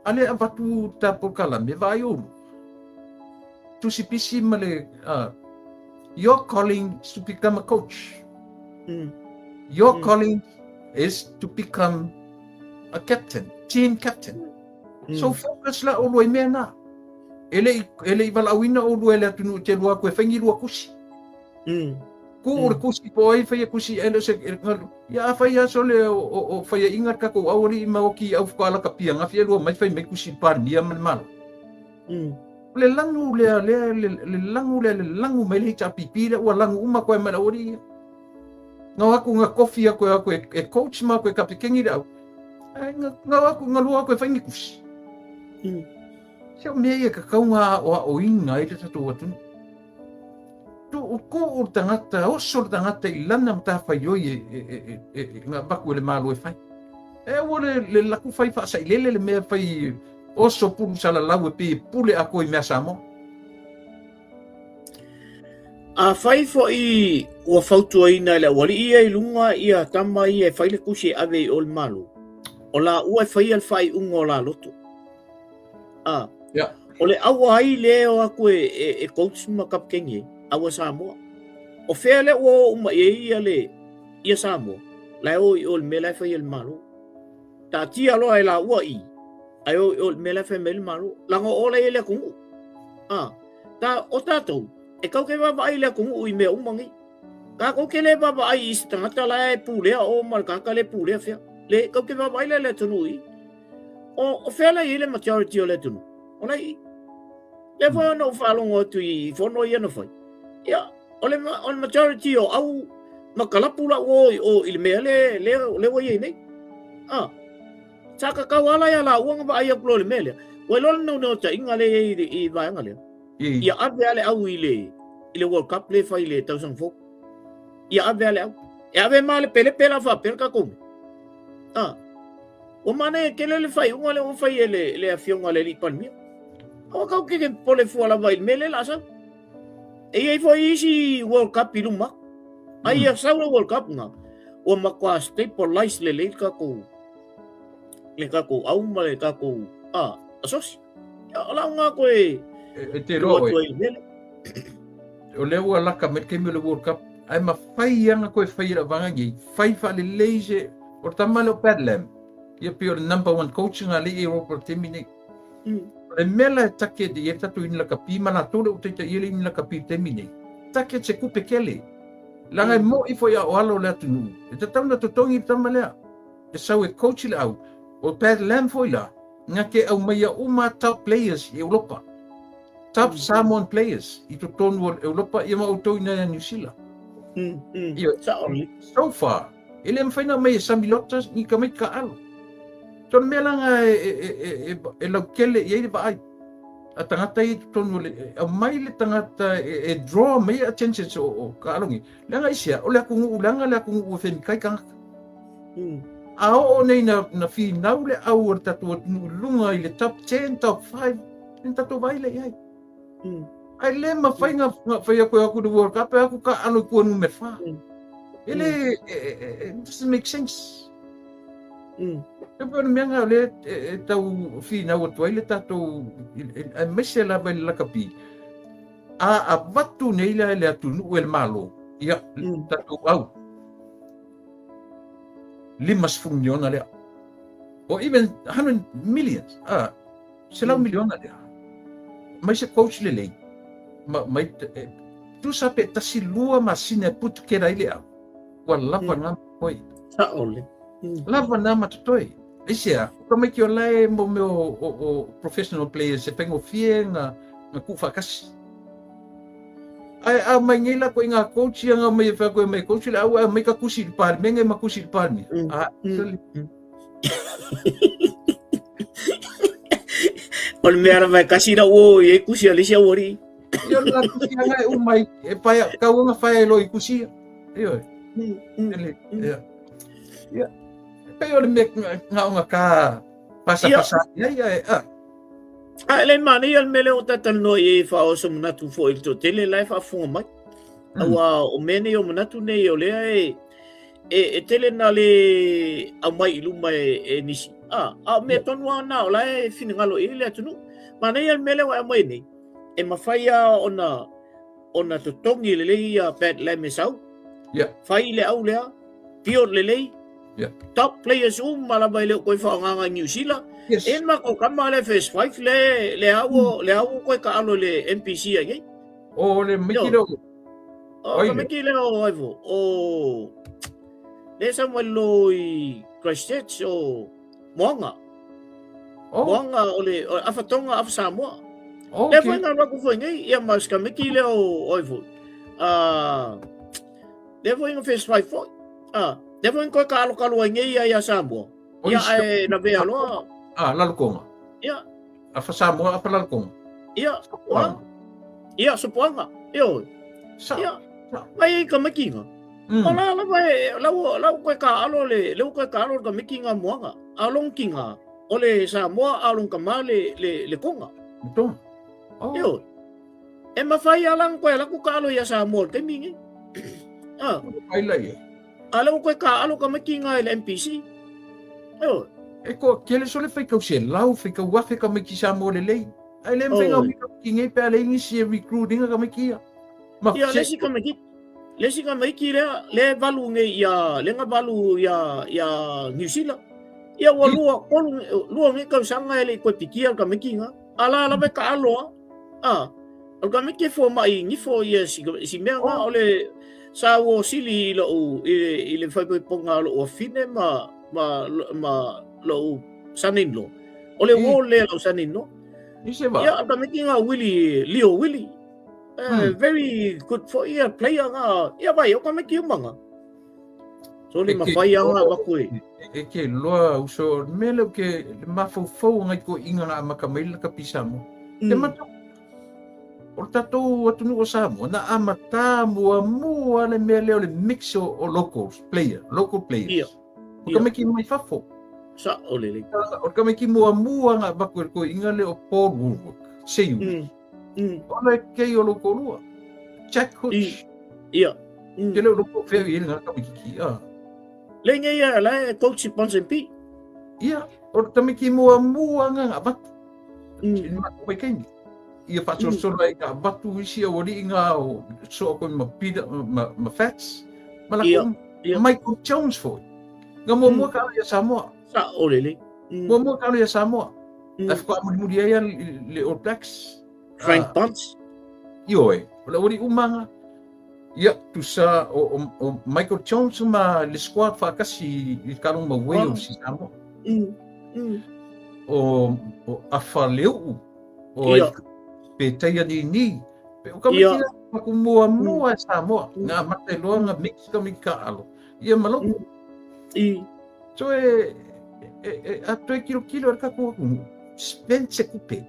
A le avatu ta polokalame, vaai oulua. Tusi Pisi ma le your calling is to become a coach. Your calling is to become a captain, team captain. So focus la oulua i mea na. E le e le i valaauina oulua e le atunuu e te alu atu e fai ni lua kusi. Tuu le kusi po o ai faia kusi e le o se ia a fai aso le o, o, o faiaʻiga le tatou aualii ma oki au faatoa lakapia gafi e lua mai fai mai kusi i le Palemia ma le Malo. O le lanu lea, lea le, le lagu lea, le lagu mai le HRPP lea ua lagu uma koe mai le aualii ia. Ngau aku nga kofi aku e aku e, e coach ma aku e kapikeni le au. Ai ngau aku nga lua aku e fai ni kusi. Se o mea ia ka kaunga o a o inga i le tatou atunuu. Tuu le tagata, oso le tagata i lana matafaioi e, e, e, e, e nga vaku e le Malo e fai. E ua le, le laku fai faasailele le mea fai oso pulu salalau e pei e pule atoa i mea Samoa. Afai foi ua fautuaina e le aualii ia i luga ia tama ia e fai le tusi e ave i o le Malo, o laua e faia le faaiuga o la loto. A, yeah. O le aua ai lea o atu e, e, e coach ma kapiteni e, aua Samoa. O fea lea ua o uma i ai ia le, ia Samoa, la e o i o le mea la e fai e le Malo. Taatia loa e laua i, ae o i o le mea la e fai mai le Malo. Laga o la i le atunuu. A, ta, o tatou, e kau ke vaavaai i le atunuu i mea uma nei. Tatou te le vaavaai i se tagata la e pulea o ma le tagata le pulea fea. Le, kau te vaavaai la i le atunuu i. O, o fea la i ai le majority o le atunuu? O la i i. Lea foi ona ou faalogo atu i fono ia na fai. Ia, o le, o le majority o au ma kalapu la ua o i o i le mea le, le, le ua i ai nei. Ah, sa tatau ala ia laua na vaai atu loa i le mea lea. Ua iloa le naunautaiga lea i ai i, i vaega lea. Ia ave lava le au i le, i le World Cup lea e fai i le tausaga fou. Ia ave lava le au. E ave ma le pelepe la faapea le tatou mea. Ah, ua manaia tele le faaiuga lea ua fai e le, le afioga a le alii Palemia. Aua kau ke popole fua lava i le mea lea o le a sau. E i ai foi isi World Cup i luma atu. A ia sau le World Cup na, ua matua stabilize lelei le tatou le tatou au ma le tatou ah, asosi. O lau nga koe E te iloa oe. O lea ua laka mai le taimi o le World Cup, ae mafai lava ona toe fai e le vaega nei, fai faalelei se, o le tama lea o Pat Lam, ia pei o le number one coach na lea i Europa i le taimi nei. O le mea la e target i ai le tatou ini lakapi ma latou lea ua taitai ai le ini lakapi i le taimi nei, target se tupe tele. Leaga e moni foi a o alo o le atunuu, e tatau ona totogi le tama lea, e sau e coach le au. O Pat Lam foi la, na te aumaia uma top players i Europa. Top Samoan players i totonu o Europa ia ma outou i inā ia Niu Sila. Ia, so far, e le mafai ona aumai e Sami Lota ni tamaiti taaalo. So o le mea la lena e, e, e, e, e lautele i ai le vaai a tagata ia i totonu o le, aumai le tagata e, e draw mai attention o, o taaalo nei. Leaga aisea, o le atunuu, leaga le atunuu e femikai tagata. A oo nei na, na finau le au o le tatou atunuu i luga i le top 10, top 5, na tatou vaai lea i ai. Ae le mafai na, na fai atu e o atu i le World Cup e o atu taaalo i tua numera 4. E le, e, it doesn't make sense. E pei o le mea lena o lea e, e tau finau atu ai le tatou, aemaise lava i le lakapi, a avatu nei la e le atunuu e le Malo, ia, tatou au, 50 miliona lea. Or even 100 millions. Ah, 100 miliona lea. Mai se coach lelei. Ma, mai, e, tusa pe tasi lua masina e put together ai le au. Ua lava na ma totoe. Sa'o le. Lava na ma totoe. Aisea, o tamaiti o la e mo mea o, o, o professional players e faigofie na, na tuufaatasi. Ae a mai nei la ko inga coach ia nga mai e whea koe mai coach le au e mai ka kusi i palemenge ma kusi i palemia. A, sali. O le mea lava e kasi lau o i e kusi a le isi au alii. Ia la kusi anga e umai e paia kauanga whaia e loi kusi. Io. Ia. Ia. Pe o le mea ngā onga ka pasa pasa ia ia e a. A le manaia ia le mea lea o tatalanoa i e whaoso manatu fo i le toatele la e faafofoga mai. Aua o mea nei o manatu nei o lea e e, e tele na le aumai i luma e, e nisi. A, a o mea tonu lava na o la e finagalo i le atunuu. Manaia le mea lea ua e aumai nei, e mafai lava ona ona totogi lelei ia Pat Lam e sau. Yeah. Fai le au lea, build lelei. Yeah. Top players uma lava e le o koe whaongaga i New Zealand. Yes. E ma ko kama le first five le le au mm. le au koe ka alo le NPC ai nei. O le miki leo. O ka miki leo ai fo. O le Samuel lo i Christchurch o Moanga. Oh. Moanga o le o afa Tonga afa Samoa. Oh, okay. Le foi ngā raku foi nei, ia ma ska miki leo oi foi. Ah, le foi ngā first five foi. Ah, le foi koe ka alo kalo ai nei ia ia Samoa. Ia ai na vea loa. Ah, lalo konga. Ia. Afa Samoa, afa lalo konga. Ia. Sopoanga. Ia, sopoanga. Ia. Sa. Ia. Mai ka makinga. O la lava e lau lau koe ka alo le leu koe ka alo ka mikinga moanga. A long kinga o le Samoa a long kama le le le konga. Tonga. Oh. Io. E mawhai a lang koe la ku ka alo ia Samoa te mingi. Ah. Ai la ia. A lau koe ka alo ka mikinga e le MPC. Io. E ko kele sole fai kau se lau fai kau afe ka miki Samoa le lei. Ai le mfenga oh. ka kinga pe ale ingi se recruiting ka miki ia. Ma Ia le si ka miki. Le isi tamaiti lea, lea e valu nei ia, lea na valu ia, ia New Zealand. Ia ua lua, tolu, lua nei tausaga e le i toe pikia le tamaiti na. A la lava e taalo a. A, o le tamaiti e fua mai i nifo ia si, si mea na, o le, sa ua sili i lou, i le, i le faaipoipoga a lou afine ma, ma, ma lou son-in-law. O le uo lea lau son-in-law. Ia, o le tamaiti na Willie, Leo Willie. Very good for ia player nga. Ia vai, o ka meki umanga. So le mawhai anga waku e. E ke loa uso me le ke le mafaufau ngai ko inga nga amaka mai la kapi Samoa. Te mata o tatou atunuu o Samoa na amata mua mua le mea lea o le mix o, o locals player, local players. Ia. O ka meki mai fafo. Sa o lele. O ka meki mua mua nga vaku e ko inga le o Paul Woolworth. Seiu. Ona e kei o loko lua. Jack Hutch. I, ia. Ke leo loko whea i ngā tamiki. Ah. Le nge ia, la e coach i Ponce P. Ia, o tamiki mua mua ngā ngā vatu. Mm. Wai keini. Ia whaatsorosoro ai ngā vatu isi au ori i ngā o soa koe ma Peter, ma, ma Fats. Ma Ia, ia. Michael Jones foi. Ngā mua mua ka ia Samoa. Sa o lele. Mua mua ka ia Samoa. Mm. Ai whakamurimuri ai le All Blacks. Frank Bunce. Ioe, o le ori umanga. Ia, tu sa o, o, o Michael Jones ma le squad whaakasi i kalong ma Wales i Samoa. O, o Afa Leu'u. O Ia. Pe teia ni ni. Pe o ka Ia. miki aku mua mua e Samoa. Ngā mate loa ngā mix ka miki ka alo. Ia maloko. I. So e, e, e, a toe kilo kilo e ka ku spend se kupe.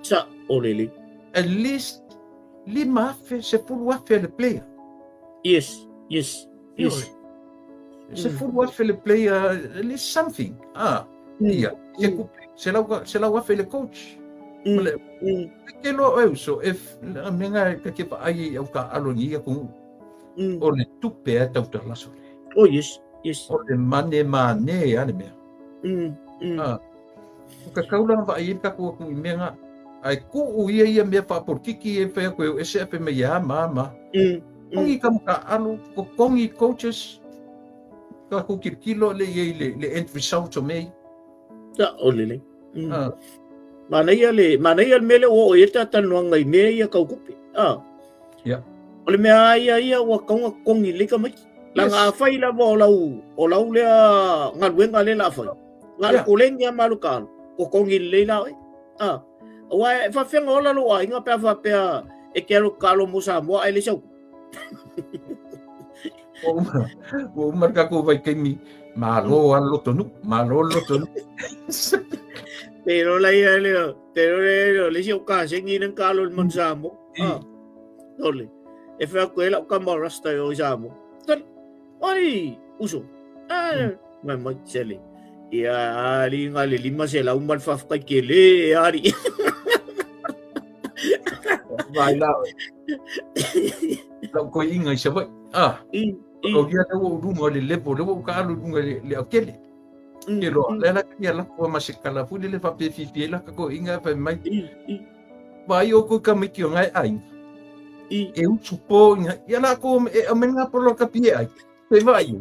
Sa o lele. At least lima afe, se fulu afe le player. Yes, yes, yes. Se fulu afe le player, at least something. Ah, ia, se kupe, se lau, se lau afe le coach. Le, ke loa eu, so if, me nga ka ke pa ai au ka alo ni ia ku, o le tupe a tau ta laso le. Oh, yes, yes. O le mane mane a le mea. Ah, o ka kaulanga wa ai ka ku aku i mea nga, ai ku u ia ia mea whaaporokiki e whea koe o SFM me ia ma ma. Kongi ka ka alo, ko kongi coaches, ka ku kirikilo le ia i le, le end result o mei. Ta, o lele. Ah. Manaia le, manaia le mele o e ta tanoanga i mea ia kau kupe. Ah. Yeah. O le mea a ia ia ua kaunga kongi le ka maiki. La ngā whai lava o lau, o lau lea ngaluenga le la whai. Ngā le kolengi a malu ka alo. Ko kongi le la oe. Ah. Aua e whawhenga ola lo ai, ngā pea whapea E te alu kalo mo Samoa ai le sau. Ua uma le tatou vaitaimi, malo a le lotonuu, malo le lotonuu. Te ro la ia le, te ro le le le si o ka sengi nang kalo le man Samoa. Ah. Tole. E whea koe lau kama rasta i o Samoa. Tole. Oi, uso. Ah, mai mai sele. Ia ali nga le 500 ma le faafetai tele e ali. Vai la. Lau koe inga i Savaii. Ah. I, i. O ia le ua lunga le lepo, le ua ka alu lunga le le au kele. Ke loa, le la kia la ko ma se kala fu le fa pe fi fi la ka ko inga fa mai. I, i. Vai o ko ka miki o ngai ai. I. E utu po inga. Ia la ko e amenga polo ka pie ai. Pe vai.